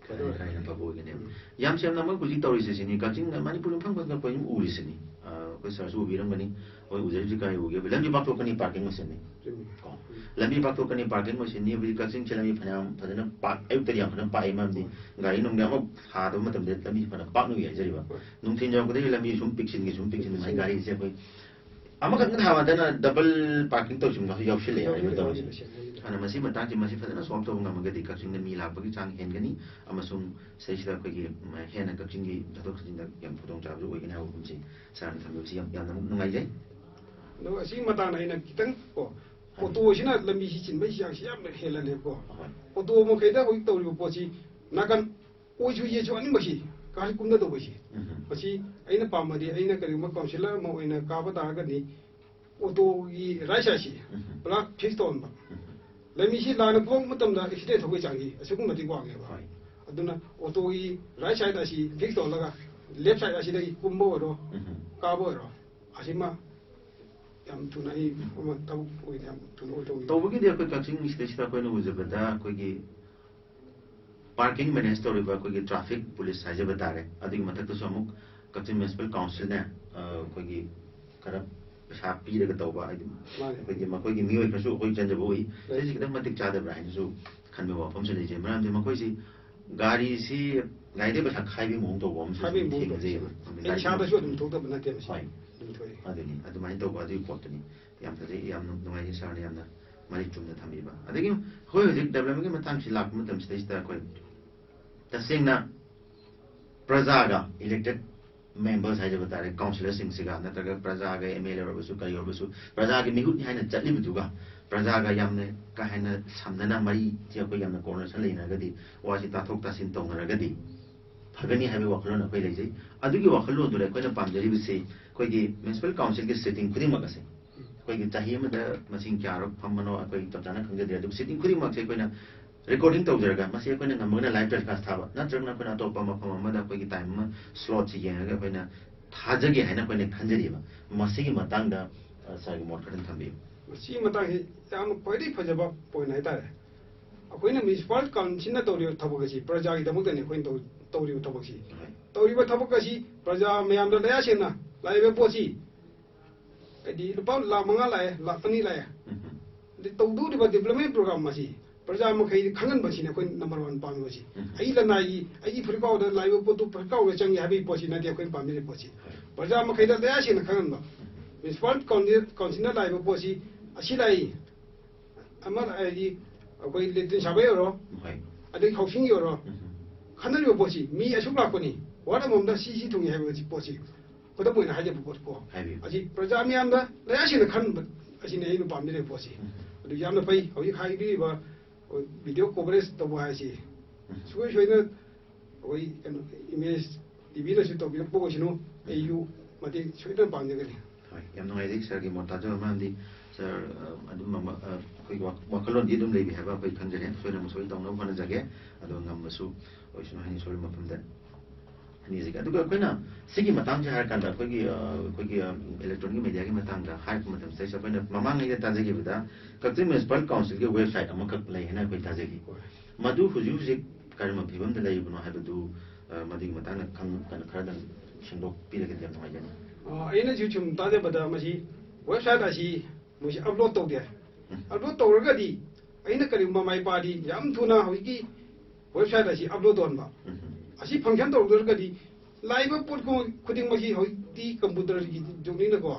ꯈꯔ ꯍꯦꯟꯅ ꯐꯕ ꯑꯣꯏꯒꯅꯦꯕ꯫ ꯎꯝ꯫ ꯌꯥꯝ ꯁꯦꯡꯅ ꯃꯣꯏ ꯍꯧꯖꯤꯛ ꯇꯧꯔꯤꯁꯦ ꯁꯤꯅꯤ, ꯀꯛꯆꯤꯡ, ꯃꯅꯤꯄꯨꯔ ꯃꯐꯝ ꯈꯨꯗꯤꯡꯃꯛ ꯑꯩꯈꯣꯏ ꯑꯗꯨꯝ ꯎꯔꯤꯁꯤꯅꯤ꯫ ꯑꯩꯈꯣꯏ ꯁꯥꯔꯁꯨ ꯎꯕꯤꯔꯝꯒꯅꯤ, ꯑꯩꯈꯣꯏ ꯎꯖꯔꯤꯕꯁꯤ ꯀꯔꯤ ꯎꯒꯦ? ꯂꯝꯕꯤ ꯄꯥꯛꯊꯣꯛꯀꯅꯤ, ꯄꯥꯔꯀꯤꯡ ꯂꯣꯏꯁꯤꯟꯅꯤ꯫ ꯆꯨꯝꯃꯤ꯫ ꯀꯣ, ꯂꯝꯕꯤ ꯄꯥꯛꯊꯣꯛꯀꯅꯤ, ꯄꯥꯔꯀꯤꯡ ꯂꯣꯏꯁꯤꯟꯅꯤ꯫ ꯍꯧꯖꯤꯛ ꯀꯛꯆꯤꯡꯁꯦ ꯂꯝꯕꯤ ꯐꯅꯌꯥꯝ ꯐꯖꯅ ꯄꯥꯛ, ꯑꯌꯨꯛꯇꯗꯤ ꯌꯥꯝ ꯐꯖꯅ ꯄꯥꯛꯏ, ꯃꯔꯝꯗꯤ ꯒꯥꯔꯤ ꯅꯨꯡꯗꯤ ꯑꯃꯨꯛ ꯊꯥꯗꯕ ꯃꯇꯝꯗ ꯂꯝꯕꯤ ꯐꯅ ꯄꯥꯛꯅ ꯎꯏ ꯍꯥꯏꯖꯔꯤꯕ꯫ ꯅꯨꯡꯊꯤꯜ ꯌꯧꯔꯛꯄꯗꯒꯤ ꯂꯝꯕꯤ ꯁꯨꯝ ꯄꯤꯛꯁꯤꯟꯈꯤ, ꯁꯨꯝ ꯄꯤꯛꯁꯤꯟꯈꯤ, ꯃꯥꯏ ꯒꯥꯔꯤꯁꯦ ꯑꯩꯈꯣꯏ ꯑꯃꯈꯛꯇ ꯊꯥꯕꯗꯅ ꯗꯕꯜ ꯄꯥꯔꯀꯤꯡ ꯇꯧꯁꯤꯟꯕꯁꯨ ꯌꯥꯎꯁꯤꯜꯂꯛꯑꯦ ꯍꯥꯏꯔꯤꯕ ꯇꯧꯔꯤꯁꯦ꯫ ꯑꯗꯨꯅ ꯃꯁꯤ ꯃꯇꯥꯡꯁꯤ, ꯃꯁꯤ ꯐꯖꯅ ꯁꯣꯜꯕ ꯇꯧꯕ ꯉꯝꯃꯒꯗꯤ ꯀꯛꯆꯤꯡꯗ ꯃꯤ ꯂꯥꯛꯄꯒꯤ ꯆꯥꯡ ꯍꯦꯟꯒꯅꯤ, ꯑꯃꯁꯨꯡ ꯁꯤꯗꯩꯁꯤꯗ ꯑꯩꯈꯣꯏꯒꯤ, ꯎꯝ, ꯍꯦꯟꯅ ꯀꯛꯆꯤꯡꯒꯤ ꯆꯠꯊꯣꯛ ꯆꯠꯁꯤꯟꯗ ꯌꯥꯝ ꯈꯨꯗꯣꯡꯆꯥꯕꯁꯨ ꯑꯣꯏꯒꯅꯤ ꯍꯥꯏꯕ ꯋꯥꯐꯝꯁꯤ ꯁꯥꯔꯅ ꯊꯝꯕꯤꯕꯁꯤ ꯌꯥꯝ, ꯌꯥꯝꯅ ꯅꯨꯡꯉꯥꯏꯖꯩ꯫ ꯑꯗꯣ ꯑꯁꯤꯒꯤ ꯃꯇꯥꯡꯗ ꯑꯩꯅ ꯈꯤꯇꯪ ꯀꯣ, ꯑꯣꯇꯣꯁꯤꯅ ꯂꯝꯕꯤꯁꯤ ꯆꯤꯟꯕꯒꯤ ꯆꯥꯡꯁꯤ ꯌꯥꯝꯅ ꯍꯦꯜꯍꯜꯂꯦꯕꯀꯣ꯫ ꯍꯣꯏ꯫ ꯑꯣꯇꯣ ꯃꯈꯩꯗ ꯍꯧꯖꯤꯛ ꯇꯧꯔꯤꯕ ꯄꯣꯠꯁꯤ ꯅꯥꯀꯟ ꯑꯣꯏꯁꯨ ꯌꯦꯠꯁꯨ ꯑꯅꯤꯃꯛꯁꯤ ꯒꯥꯔꯤ ꯀꯨꯝꯅꯗꯧꯕꯁꯤ꯫ ꯎꯝ꯫ ꯃꯁꯤ ꯑꯩꯅ ꯄꯥꯝꯕꯗꯤ, ꯑꯩꯅ ꯀꯔꯤꯒꯨꯝꯕ ꯀꯥꯎꯟꯁꯤꯂꯔ ꯑꯃ ꯑꯣꯏꯅ ꯀꯥꯕ ꯇꯥꯔꯒꯗꯤ, ꯑꯣꯇꯣꯒꯤ ꯔꯥꯏꯠ ꯁꯥꯏꯠꯁꯤ ꯎꯝ꯫ ꯄꯨꯔꯥ ꯐꯤꯛꯁ ꯇꯧꯍꯟꯕ꯫ ꯎꯝ꯫ ꯂꯝꯕꯤꯁꯤ ꯂꯥꯟꯅ ꯐꯨꯍꯧꯕ ꯃꯇꯝꯗ ꯑꯦꯛꯁꯤꯗꯦꯟ ꯊꯣꯛꯄꯒꯤ ꯆꯥꯡꯁꯤ ꯑꯁꯤꯒꯨꯝ ꯃꯇꯤꯛ ꯋꯥꯡꯉꯦꯕ꯫ ꯍꯣꯏ꯫ ꯑꯗꯨꯅ ꯑꯣꯇꯣꯒꯤ ꯔꯥꯏꯠ ꯁꯥꯏꯠ ꯑꯁꯤ ꯐꯤꯛꯁ ꯇꯧꯍꯜꯂꯒ, ꯂꯦꯐ ꯁꯥꯏꯠ ꯑꯁꯤꯗꯒꯤ ꯀꯨꯝꯕ ꯑꯣꯏꯔꯣ, ꯎꯝ꯫ ꯀꯥꯕ ꯑꯣꯏꯔꯣ, ꯑꯁꯤꯃ ꯌꯥꯝ ꯊꯨꯅ ꯑꯩ ꯑꯃ ꯊꯕꯛ ꯑꯣꯏꯅ ꯌꯥꯝ ꯊꯨꯅ ꯑꯣꯏ ꯇꯧꯅꯤꯡꯉꯤ꯫ ꯇꯧꯕꯒꯤꯗꯤ ꯑꯩꯈꯣꯏ ꯀꯛꯆꯤꯡ ꯁꯤꯗꯩꯁꯤꯗ ꯑꯩꯈꯣꯏꯅ ꯎꯖꯕꯗ ꯑꯩꯈꯣꯏꯒꯤ ꯄꯥꯔꯀꯤꯡ ꯃꯦꯅꯦꯖ ꯇꯧꯔꯤꯕ ꯑꯩꯈꯣꯏꯒꯤ ꯇ꯭ꯔꯥꯐꯤꯛ ꯄꯨꯂꯤꯁ ꯍꯥꯏꯖꯕ ꯇꯥꯔꯦ, ꯑꯗꯨꯒꯤ ꯃꯊꯛꯇꯁꯨ ꯑꯃꯨꯛ ꯀꯛꯆꯤꯡ ꯃ꯭ꯌꯨꯅꯤꯁꯤꯄꯥꯜ ꯀꯥꯎꯟꯁꯤꯜꯅ, ꯑ, ꯑꯩꯈꯣꯏꯒꯤ ꯈꯔ ꯄꯩꯁꯥ ꯄꯤꯔꯒ ꯇꯧꯕ, ꯍꯥꯏꯗꯤ ꯃꯥꯅꯦ꯫ ꯑꯩꯈꯣꯏꯒꯤ ꯃꯈꯣꯏꯒꯤ ꯃꯤꯑꯣꯏ ꯈꯔꯁꯨ ꯑꯩꯈꯣꯏ ꯆꯪꯖꯕ ꯎꯏ꯫ ꯂꯩ꯫ ꯁꯤꯁꯤ ꯈꯤꯇꯪ ꯃꯇꯤꯛ ꯆꯥꯗꯕ꯭ꯔꯥ ꯍꯥꯏꯅꯁꯨ ꯈꯟꯕ ꯋꯥꯐꯝꯁꯨ ꯂꯩꯖꯩ꯫ ꯃꯔꯝꯗꯤ ꯃꯈꯣꯏꯁꯤ ꯒꯥꯔꯤꯁꯤ, ꯒꯥꯔꯤꯗꯩ ꯄꯩꯁꯥ ꯈꯥꯏꯕꯒꯤ ꯃꯑꯣꯡ ꯇꯧꯕ ꯑꯃꯁꯨ ꯈꯥꯏꯕꯒꯤ ꯃꯑꯣꯡ ꯊꯦꯡꯅꯖꯩꯑꯕ꯫ ꯇꯧꯕ꯫ ꯑꯗꯨꯅ ꯑꯩ ꯒꯥꯔꯤ ꯏꯁꯥꯗꯁꯨ ꯑꯗꯨꯝ ꯊꯣꯛꯇꯕ ꯅꯠꯇꯦ ꯃꯁꯤ꯫ ꯍꯣꯏ꯫ ꯑꯗꯨꯝ ꯊꯣꯛꯑꯦ꯫ ꯑꯗꯨꯅꯤ, ꯑꯗꯨꯃꯥꯏꯅ ꯇꯧꯕ ꯑꯗꯨꯒꯤ ꯄꯣꯠꯇꯨꯅꯤ꯫ ꯌꯥꯝ ꯐꯖꯩ, ꯌꯥꯝ ꯅꯨꯡꯉꯥꯏꯖꯩ ꯁꯥꯔꯅ ꯌꯥꯝꯅ ꯃꯔꯤꯛ ꯆꯨꯝꯅ ꯊꯝꯕꯤꯕ꯫ ꯑꯗꯒꯤ ꯑꯩꯈꯣꯏ ꯍꯧꯖꯤꯛ ꯗꯦꯕꯂꯞꯃꯦꯟꯒꯤ ꯃꯇꯥꯡꯁꯤ ꯂꯥꯛꯄ ꯃꯇꯝꯁꯤꯗꯩꯁꯤꯗ ꯑꯩꯈꯣꯏ ꯇꯁꯦꯡꯅ ꯄ꯭ꯔꯖꯥꯒ, ꯏꯂꯦꯛꯇꯦꯠ ꯃꯦꯝꯕꯔꯁ ꯍꯥꯏꯖꯕ ꯇꯥꯔꯦ, ꯀꯥꯎꯟꯁꯤꯂꯔꯁꯤꯡꯁꯤꯒ ꯅꯠꯇ꯭ꯔꯒ ꯄ꯭ꯔꯖꯥꯒ, ꯑꯦꯝ ꯑꯦꯜ ꯑꯦ ꯑꯣꯏꯔꯕꯁꯨ ꯀꯔꯤ ꯑꯣꯏꯔꯕꯁꯨ, ꯄ꯭ꯔꯖꯥꯒꯤ ꯃꯤꯍꯨꯠꯅꯤ ꯍꯥꯏꯅ ꯆꯠꯂꯤꯕꯗꯨꯒ ꯄ꯭ꯔꯖꯥꯒ ꯌꯥꯝꯅ ꯀꯥ ꯍꯦꯟꯅ ꯁꯝꯅꯅ ꯃꯔꯤꯁꯤ ꯑꯩꯈꯣꯏ ꯌꯥꯝꯅ ꯀꯣꯑꯣꯔꯗꯤꯅꯦꯁꯟ ꯂꯩꯅꯔꯒꯗꯤ, ꯋꯥꯁꯤ ꯇꯥꯊꯣꯛ ꯇꯥꯁꯤꯟ ꯇꯧꯅꯔꯒꯗꯤ ꯐꯒꯅꯤ ꯍꯥꯏꯕꯒꯤ ꯋꯥꯈꯜꯂꯣꯟ ꯑꯩꯈꯣꯏ ꯂꯩꯖꯩ꯫ ꯑꯗꯨꯒꯤ ꯋꯥꯈꯜꯂꯣꯟꯗꯨꯗ ꯑꯩꯈꯣꯏꯅ ꯄꯥꯝꯖꯔꯤꯕꯁꯤ ꯑꯩꯈꯣꯏꯒꯤ ꯃ꯭ꯌꯨꯅꯤꯁꯤꯄꯥꯜ ꯀꯥꯎꯟꯁꯤꯜꯒꯤ ꯁꯤꯇꯤꯡ ꯈꯨꯗꯤꯡꯃꯛ ꯑꯁꯦ ꯑꯩꯈꯣꯏꯒꯤ ꯆꯍꯤ ꯑꯃꯗ ꯃꯁꯤꯡ ꯀꯌꯥꯔꯛ ꯐꯝꯕꯅꯣ ꯑꯩꯈꯣꯏ ꯆꯞ ꯆꯥꯅ ꯈꯪꯖꯗꯦ, ꯑꯗꯨꯕꯨ ꯁꯤꯇꯤꯡ ꯈꯨꯗꯤꯡꯃꯛꯁꯦ ꯑꯩꯈꯣꯏꯅ ꯔꯦꯀꯣꯔꯗꯤꯡ ꯇꯧꯖꯔꯒ, ꯃꯁꯤ ꯑꯩꯈꯣꯏꯅ ꯉꯝꯃꯒꯅ ꯂꯥꯏꯚ ꯇꯦꯂꯤꯀꯥꯁ ꯊꯥꯕ, ꯅꯠꯇ꯭ꯔꯒꯅ ꯑꯩꯈꯣꯏꯅ ꯑꯇꯣꯞꯄ ꯃꯐꯝ ꯑꯃꯗ ꯑꯩꯈꯣꯏꯒꯤ ꯇꯥꯏꯝ ꯑꯃ, ꯁ꯭ꯂꯣꯠꯁꯤ ꯌꯦꯡꯉꯒ ꯑꯩꯈꯣꯏꯅ ꯊꯥꯖꯒꯦ ꯍꯥꯏꯅ ꯑꯩꯈꯣꯏꯅ ꯈꯟꯖꯔꯤꯕ꯫ ꯃꯁꯤꯒꯤ ꯃꯇꯥꯡꯗ, ꯑ, ꯁꯥꯔꯒꯤ ꯃꯣꯠ ꯈꯔ ꯊꯝꯕꯤꯌꯨ꯫ ꯃꯁꯤꯒꯤ ꯃꯇꯥꯡꯁꯤ ꯌꯥꯝꯅ ꯈ꯭ꯋꯥꯏꯗꯒꯤ ꯐꯖꯕ ꯄꯣꯏꯟ ꯍꯥꯏꯇꯥꯔꯦ꯫ ꯑꯩꯈꯣꯏꯅ ꯃ꯭ꯌꯨꯅꯤꯁꯤꯄꯥꯜ ꯀꯥꯎꯟꯁꯤꯜꯅ ꯇꯧꯔꯤꯕ ꯊꯕꯛ ꯑꯁꯤ ꯄ꯭ꯔꯖꯥꯒꯤꯗꯃꯛꯇꯅꯤ ꯑꯩꯈꯣꯏꯅ ꯇꯧ-, ꯇꯧꯔꯤꯕ ꯊꯕꯛꯁꯤ꯫ ꯍꯣꯏ꯫ ꯇꯧꯔꯤꯕ ꯊꯕꯛ ꯑꯁꯤ ꯄ꯭ꯔꯖꯥ ꯃꯌꯥꯝꯗ ꯂꯌꯥ ꯁꯦꯡꯅ ꯂꯥꯛꯏꯕ ꯄꯣꯠꯁꯤ ꯍꯥꯏꯗꯤ ꯂꯨꯄꯥ ꯂꯥꯈ ꯃꯉꯥ ꯂꯥꯛꯑꯦ, ꯂꯥꯈ ꯑꯅꯤ ꯂꯥꯛꯑꯦ꯫ ꯑꯗꯩ ꯇꯧꯗꯧꯔꯤꯕ development program ꯑꯁꯤ ꯄ꯭ꯔꯖꯥ ꯃꯈꯩ ꯈꯪꯍꯟꯕꯁꯤꯅ ꯑꯩꯈꯣꯏ number one ꯄꯥꯝꯃꯤꯕꯁꯤ꯫ ꯑꯩ ꯂꯅꯥꯏꯒꯤ, ꯑꯩꯒꯤ ꯐꯨꯔꯤꯠꯀꯥꯎꯗ ꯂꯥꯛꯏꯕ ꯄꯣꯠꯇꯨ ꯐꯨꯔꯤꯠꯀꯥꯎꯗ ꯆꯪꯉꯤ ꯍꯥꯏꯕꯒꯤ ꯄꯣꯠꯁꯤ ꯅꯠꯇꯦ ꯑꯩꯈꯣꯏꯅ ꯄꯥꯝꯖꯔꯤꯕ ꯄꯣꯠꯁꯤ꯫ ꯄ꯭ꯔꯖꯥ ꯃꯈꯩꯗ ꯂꯌꯥ ꯁꯦꯡꯅ ꯈꯪꯍꯟꯕ꯫ Municipal council, councilꯅ ꯂꯥꯛꯏꯕ ꯄꯣꯠꯁꯤ ꯑꯁꯤ ꯂꯥꯛꯏ, ꯑꯃ ꯍꯥꯏꯗꯤ ꯑꯩꯈꯣꯏ latrine ꯁꯥꯕꯒꯤ ꯑꯣꯏꯔꯣ, ꯑꯗꯩ housingꯒꯤ ꯑꯣꯏꯔꯣ, ꯈꯟꯅꯔꯤꯕ ꯄꯣꯠꯁꯤ ꯃꯤ ꯑꯁꯨꯛ ꯂꯥꯛꯄꯅꯤ, ward ꯑꯃꯃꯝꯗ ꯁꯤ ꯁꯤ ꯊꯨꯡꯉꯤ ꯍꯥꯏꯕ ꯄꯣꯠꯁꯤ ꯈꯨꯗꯝ ꯑꯣꯏꯅ ꯍꯥꯏꯖꯕ ꯄꯣꯠ ꯀꯣ꯫ ꯍꯥꯏꯕꯤꯌꯨ꯫ ꯑꯁꯤ ꯄ꯭ꯔꯖꯥ ꯃꯤꯌꯥꯝꯗ ꯂꯌꯥ ꯁꯦꯡꯅ ꯈꯟꯕ ꯑꯁꯤꯅꯤ ꯑꯩꯅ ꯄꯥꯝꯖꯔꯤꯕ ꯄꯣꯠꯁꯤ꯫ ꯑꯗꯨ ꯌꯥꯝꯅ ꯐꯩ꯫ ꯍꯧꯖꯤꯛ ꯍꯥꯏꯕꯤꯔꯤꯕ video coverage ꯇꯧꯕ ꯍꯥꯏꯁꯤ ꯁꯨꯡꯁꯣꯏ ꯁꯣꯏꯗꯅ ꯑꯩꯈꯣꯏ ꯀꯩꯅꯣ Image TVꯅꯁꯨ ꯇꯧꯕꯤꯔꯛꯄ ꯑꯣꯏꯁꯅꯨ, ꯑꯩꯁꯨ ꯃꯇꯦꯡ ꯁꯣꯏꯗꯅ ꯄꯥꯡꯖꯒꯅꯤ꯫ ꯍꯣꯏ, ꯌꯥꯝ ꯅꯨꯡꯉꯥꯏꯖꯩ ꯁꯥꯔꯒꯤ ꯃꯣꯠ ꯇꯥꯖꯕ ꯃꯔꯝꯗꯤ ꯁꯥꯔ, ꯑ, ꯑꯗꯨꯝ ꯑꯃ, ꯑ, ꯑꯩꯈꯣꯏꯒꯤ ꯋꯥ-, ꯋꯥꯈꯜꯂꯣꯟꯗꯤ ꯑꯗꯨꯝ ꯂꯩꯕꯤ ꯍꯥꯏꯕ ꯑꯩꯈꯣꯏ ꯈꯪꯖꯔꯦ꯫ ꯁꯣꯏꯗꯅ ꯃꯁꯣꯏ ꯇꯧꯅꯕ ꯍꯣꯠꯅꯖꯒꯦ꯫ ꯑꯗꯣ ꯉꯝꯕꯁꯨ ꯑꯣꯏꯁꯅꯨ ꯍꯥꯏꯅ ꯁꯣꯏꯕ ꯃꯐꯝꯗ ꯍꯥꯏꯅꯤꯡꯖꯒꯦ꯫ ꯑꯗꯨꯒ ꯑꯩꯈꯣꯏꯅ ꯁꯤꯒꯤ ꯃꯇꯥꯡꯁꯦ ꯍꯥꯏꯔꯀꯥꯟꯗ ꯑꯩꯈꯣꯏꯒꯤ, ꯑ, ꯑꯩꯈꯣꯏꯒꯤ, ꯑ, electronic mediaꯒꯤ ꯃꯇꯥꯡꯗ ꯍꯥꯏꯔꯛꯄ ꯃꯇꯝꯁꯤꯗ ꯑꯩꯈꯣꯏꯅ ꯃꯃꯥꯡꯉꯩꯗ ꯇꯥꯖꯈꯤꯕꯗ ꯀꯛꯆꯤꯡ Municipal Councilꯒꯤ website ꯑꯃꯈꯛ ꯂꯩ ꯍꯥꯏꯅ ꯑꯩꯈꯣꯏ ꯇꯥꯖꯈꯤ꯫ ꯃꯗꯨ ꯍꯧꯖꯤꯛ ꯍꯧꯖꯤꯛ ꯀꯔꯝꯕ ꯐꯤꯕꯝꯗ ꯂꯩꯔꯤꯕꯅꯣ ꯍꯥꯏꯕꯗꯨ, ꯑ, ꯃꯗꯨꯒꯤ ꯃꯇꯥꯡꯗ ꯈꯪ-, ꯀꯩꯅꯣ, ꯈꯔꯗꯪ ꯁꯦꯝꯗꯣꯛꯄꯤꯔꯒꯗꯤ ꯌꯥꯝ ꯅꯨꯡꯉꯥꯏꯖꯅꯤ꯫ ꯑ, ꯑꯩꯅꯁꯨ ꯁꯨꯝ ꯇꯥꯖꯕꯗ ꯃꯁꯤ website ꯑꯁꯤ ꯃꯣꯏꯁꯤ upload ꯇꯧꯗꯦ꯫ Upload ꯇꯧꯔꯒꯗꯤ ꯑꯩꯅ ꯀꯔꯤꯒꯨꯝꯕ ꯃꯥꯏ ꯄꯥꯛꯑꯗꯤ ꯌꯥꯝ ꯊꯨꯅ ꯍꯧꯖꯤꯛꯀꯤ website ꯑꯁꯤ upload ꯇꯧꯍꯟꯕ꯫ ꯑꯁꯤ function ꯇꯧꯔꯛꯇ꯭ꯔꯒꯗꯤ ꯂꯥꯛꯏꯕ ꯄꯣꯠ ꯈꯨ-, ꯈꯨꯗꯤꯡꯃꯛꯁꯤ ꯍꯧꯖꯤꯛꯇꯤ computerꯒꯤ ꯖꯨꯒꯅꯤꯅꯀꯣ,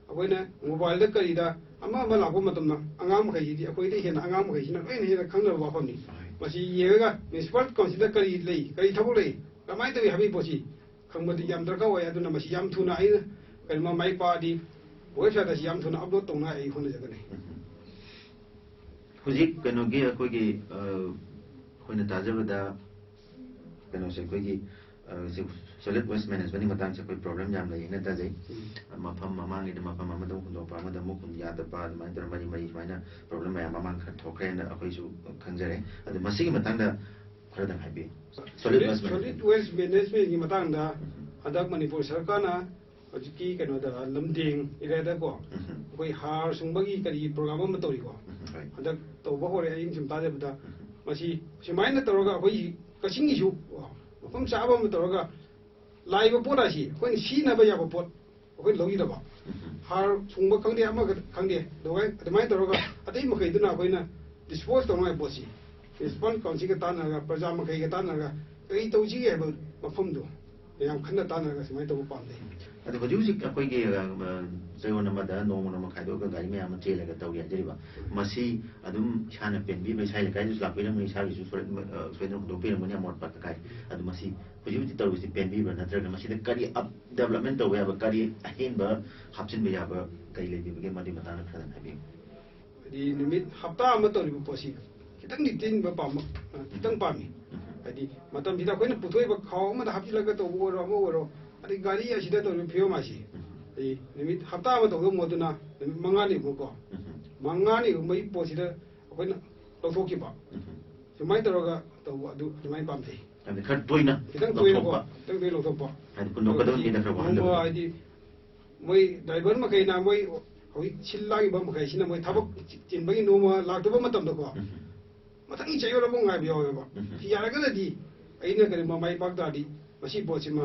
ꯑꯩꯈꯣꯏꯅ mobileꯗ ꯀꯔꯤꯗ ꯑꯃ ꯑꯃ ꯂꯥꯛꯄ ꯃꯇꯝꯗ ꯑꯉꯥꯡ ꯃꯈꯩꯁꯤꯗꯤ ꯑꯩꯈꯣꯏꯗ ꯍꯦꯟꯅ ꯑꯉꯥꯡ ꯃꯈꯩꯁꯤꯅ ꯂꯣꯏꯅ ꯍꯦꯟꯅ ꯈꯪꯅꯕ ꯋꯥꯐꯝꯅꯤ꯫ ꯃꯁꯤ ꯌꯦꯡꯉꯒ Municipal Councilꯗ ꯀꯔꯤ ꯂꯩ, ꯀꯔꯤ ꯊꯕꯛ ꯂꯩ, ꯀꯃꯥꯏꯅ ꯇꯧꯏ ꯍꯥꯏꯕꯒꯤ ꯄꯣꯠꯁꯤ ꯈꯪꯕꯗꯤ ꯌꯥꯝ ꯗꯔꯀꯥꯔ ꯑꯣꯏ꯫ ꯑꯗꯨꯅ ꯃꯁꯤ ꯌꯥꯝ ꯊꯨꯅ ꯑꯩꯅ ꯀꯔꯤꯒꯨꯝꯕ ꯃꯥꯏ ꯄꯥꯛꯑꯗꯤ website ꯑꯁꯤ ꯌꯥꯝ ꯊꯨꯅ upload ꯇꯧꯅꯉꯥꯏ ꯑꯩ ꯍꯣꯠꯅꯖꯒꯅꯤ꯫ ꯍꯧꯖꯤꯛ ꯀꯩꯅꯣꯒꯤ ꯑꯩꯈꯣꯏꯒꯤ, ꯑ, ꯑꯩꯈꯣꯏꯅ ꯇꯥꯖꯕꯗ ꯀꯩꯅꯣꯁꯦ ꯑꯩꯈꯣꯏꯒꯤ, ꯑ, ꯁꯤ solid waste managementꯀꯤ ꯃꯇꯥꯡꯁꯦ ꯑꯩꯈꯣꯏ problem ꯌꯥꯝ ꯂꯩ ꯍꯥꯏꯅ ꯇꯥꯖꯩ꯫ ꯃꯐꯝ ꯃꯃꯥꯡꯒꯤꯗ ꯃꯐꯝ ꯑꯃꯗ ꯑꯃꯨꯛ ꯍꯨꯟꯗꯣꯛꯄ, ꯑꯃꯗ ꯑꯃꯨꯛ ꯍꯨꯟ-, ꯌꯥꯗꯕ, ꯑꯗꯨꯃꯥꯏꯅ ꯇꯧꯔꯒ ꯃꯔꯤ ꯃꯔꯤ ꯁꯨꯃꯥꯏꯅ problem ꯃꯌꯥꯝ ꯃꯃꯥꯡ ꯈꯔ ꯊꯣꯛꯈ꯭ꯔꯦꯅ ꯑꯩꯈꯣꯏꯁꯨ ꯈꯪꯖꯔꯦ꯫ ꯑꯗꯣ ꯃꯁꯤꯒꯤ ꯃꯇꯥꯡꯗ ꯈꯔꯗꯪ ꯍꯥꯏꯕꯤꯌꯨ꯫ Solid waste management꯫ Solid waste managementꯀꯤ ꯃꯇꯥꯡꯗ ꯍꯟꯗꯛ ꯃꯅꯤꯄꯨꯔ ꯁꯔꯀꯥꯔꯅ ꯍꯧꯖꯤꯛꯀꯤ ꯀꯩꯅꯣꯗ ꯂꯝꯗꯦꯡ areaꯗꯀꯣ ꯑꯩꯈꯣꯏ ꯍꯥꯔ ꯁꯨꯡꯕꯒꯤ ꯀꯔꯤ program ꯑꯃ ꯇꯧꯔꯤꯀꯣ꯫ ꯍꯣꯏ꯫ ꯍꯟꯗꯛ ꯇꯧꯕ ꯍꯧꯔꯦ꯫ ꯑꯩꯅ ꯁꯨꯝ ꯇꯥꯖꯕꯗ ꯃꯁꯤ ꯁꯨꯃꯥꯏꯅ ꯇꯧꯔꯒ ꯑꯩꯈꯣꯏꯒꯤ ꯀꯛꯆꯤꯡꯒꯤꯁꯨ ꯃꯐꯝ ꯆꯥꯕ ꯑꯃ ꯇꯧꯔꯒ ꯂꯥꯛꯏꯕ ꯄꯣꯠ ꯑꯁꯤ ꯑꯩꯈꯣꯏꯅ ꯁꯤꯖꯤꯟꯅꯕ ꯌꯥꯕ ꯄꯣꯠ ꯑꯩꯈꯣꯏ ꯂꯧꯕꯤꯗꯕ꯫ ꯍꯥꯔ ꯁꯨꯡꯕ ꯈꯪꯗꯦ, ꯑꯃ ꯈꯪꯗꯦ, ꯑꯗꯨꯃꯥꯏꯅ ꯇꯧꯔꯒ ꯑꯇꯩ ꯃꯈꯩꯗꯨꯅ ꯑꯩꯈꯣꯏꯅ ꯗꯤꯁꯄꯣꯖ ꯇꯧꯅꯉꯥꯏ ꯄꯣꯠꯁꯤ ꯃ꯭ꯌꯨꯅꯤꯁꯤꯄꯥꯜ ꯀꯥꯎꯟꯁꯤꯜꯒ ꯇꯥꯟꯅꯔꯒ, ꯄ꯭ꯔꯖꯥ ꯃꯈꯩꯒ ꯇꯥꯟꯅꯔꯒ ꯀꯔꯤ ꯇꯧꯁꯤꯒꯦ ꯍꯥꯏꯕ ꯃꯐꯝꯗꯣ ꯃꯌꯥꯝ ꯈꯟꯅ ꯇꯥꯟꯅꯔꯒ ꯁꯨꯃꯥꯏꯅ ꯇꯧꯕ ꯄꯥꯝꯖꯩ꯫ ꯑꯗꯣ ꯍꯧꯖꯤꯛ ꯍꯧꯖꯤꯛ ꯑꯩꯈꯣꯏꯒꯤ ꯆꯌꯣꯜ ꯑꯃꯗ ꯅꯣꯡꯃ ꯅꯣꯡꯃ ꯈꯥꯏꯗꯣꯛꯑꯒ ꯒꯥꯔꯤ ꯃꯌꯥꯝ ꯑꯃ ꯆꯦꯜꯂꯒ ꯇꯧꯒꯦ ꯍꯥꯏꯖꯔꯤꯕ, ꯃꯁꯤ ꯑꯗꯨꯝ ꯏꯁꯥꯅ ꯄꯦꯟꯕꯤꯕ꯭ꯔꯥ? ꯏꯁꯥꯒꯤ ꯂꯩꯀꯥꯏꯗꯁꯨ ꯂꯥꯛꯄꯤꯔꯝꯒꯅꯤ, ꯏꯁꯥꯒꯤꯁꯨ ꯁꯣꯏꯗꯅ ꯍꯨꯟꯗꯣꯛꯄꯤꯔꯝꯒꯅꯤ ꯑꯃꯣꯠ ꯑꯀꯥꯏ꯫ ꯑꯗꯨ ꯃꯁꯤ ꯍꯧꯖꯤꯛ ꯍꯧꯖꯤꯛ ꯇꯧꯔꯤꯁꯤ ꯄꯦꯟꯕꯤꯕ꯭ꯔꯥ, ꯅꯠꯇ꯭ꯔꯒ ꯃꯁꯤꯗ ꯀꯔꯤ ꯑꯞ ꯗꯦꯕꯂꯞꯃꯦꯟ ꯇꯧꯕ ꯌꯥꯕ, ꯀꯔꯤ ꯑꯍꯦꯟꯕ ꯍꯥꯞꯆꯤꯟꯕ ꯌꯥꯕ ꯀꯔꯤ ꯂꯩꯕꯤꯕꯒꯦ? ꯃꯗꯨꯒꯤ ꯃꯇꯥꯡꯗ ꯈꯔꯗꯪ ꯍꯥꯏꯕꯤꯌꯨ꯫ ꯍꯥꯏꯗꯤ ꯅꯨꯃꯤꯠ ꯍꯞꯇꯥ ꯑꯃ ꯇꯧꯔꯤꯕ ꯄꯣꯠꯁꯤ ꯈꯤꯇꯪꯗꯤ ꯇꯦꯟꯕ ꯄꯥꯝꯕ, ꯑ, ꯈꯤꯇꯪ ꯄꯥꯝꯃꯤ꯫ ꯍꯥꯏꯗꯤ ꯃꯇꯝꯁꯤꯗ ꯑꯩꯈꯣꯏꯅ ꯄꯨꯊꯣꯛꯏꯕ ꯈꯥꯎ ꯑꯃꯗ ꯍꯥꯞꯆꯤꯜꯂꯒ ꯇꯧꯕ ꯑꯣꯏꯔꯣ, ꯑꯃ ꯑꯣꯏꯔꯣ, ꯑꯗꯩ ꯒꯥꯔꯤ ꯑꯁꯤꯗ ꯇꯧꯔꯤꯕ ꯐꯤꯕꯝ ꯑꯁꯤ, ꯍꯥꯏꯗꯤ ꯅꯨꯃꯤꯠ ꯍꯞꯇꯥ ꯑꯃ ꯇꯧꯗꯧꯕ ꯃꯣꯠꯇꯨꯅ ꯅꯨꯃꯤꯠ ꯃꯉꯥꯅꯤꯒꯨꯝꯕꯀꯣ, ꯃꯉꯥꯅꯤꯒꯨꯝꯕꯒꯤ ꯄꯣꯠꯁꯤꯗ ꯑꯩꯈꯣꯏꯅ ꯂꯧꯊꯣꯛꯈꯤꯕ, ꯁꯨꯃꯥꯏꯅ ꯇꯧꯔꯒ ꯇꯧꯕ ꯑꯗꯨ ꯑꯗꯨꯃꯥꯏꯅ ꯄꯥꯝꯖꯩ꯫ ꯍꯥꯏꯗꯤ ꯈꯔ ꯇꯣꯏꯅ ꯈꯤꯇꯪ ꯇꯣꯏꯅꯀꯣ, ꯂꯧꯊꯣꯛꯄ, ꯈꯤꯇꯪ ꯇꯣꯏꯅ ꯂꯧꯊꯣꯛꯄ꯫ ꯍꯥꯏꯗꯤ ꯍꯨꯟꯗꯣꯛꯀꯗꯕ ꯃꯤꯗ ꯈꯔ ꯅꯣꯡꯃ ꯋꯥꯍꯟꯗꯕ꯫ ꯍꯥꯏꯗꯤ ꯃꯣꯏ ꯗ꯭ꯔꯥꯏꯚꯔ ꯃꯈꯩꯅ, ꯃꯣꯏ ꯍꯧꯖꯤꯛ ꯁꯤꯜ ꯂꯥꯡꯉꯤꯕ ꯃꯈꯩꯁꯤꯅ ꯃꯣꯏ ꯊꯕꯛ ꯆꯤꯟꯕꯒꯤ ꯅꯣꯡꯃ ꯂꯥꯛꯇꯕ ꯃꯇꯝꯗꯀꯣ, ꯃꯊꯪꯒꯤ ꯆꯌꯣꯜ ꯑꯃꯨꯛ ꯉꯥꯏꯕ ꯌꯥꯎꯋꯦꯕ꯫ ꯁꯤ ꯌꯥꯔꯒꯅꯗꯤ ꯑꯩꯅ ꯀꯔꯤꯒꯨꯝꯕ ꯃꯥꯏ ꯄꯥꯛ ꯇꯥꯔꯗꯤ ꯃꯁꯤ ꯄꯣꯠꯁꯤꯃ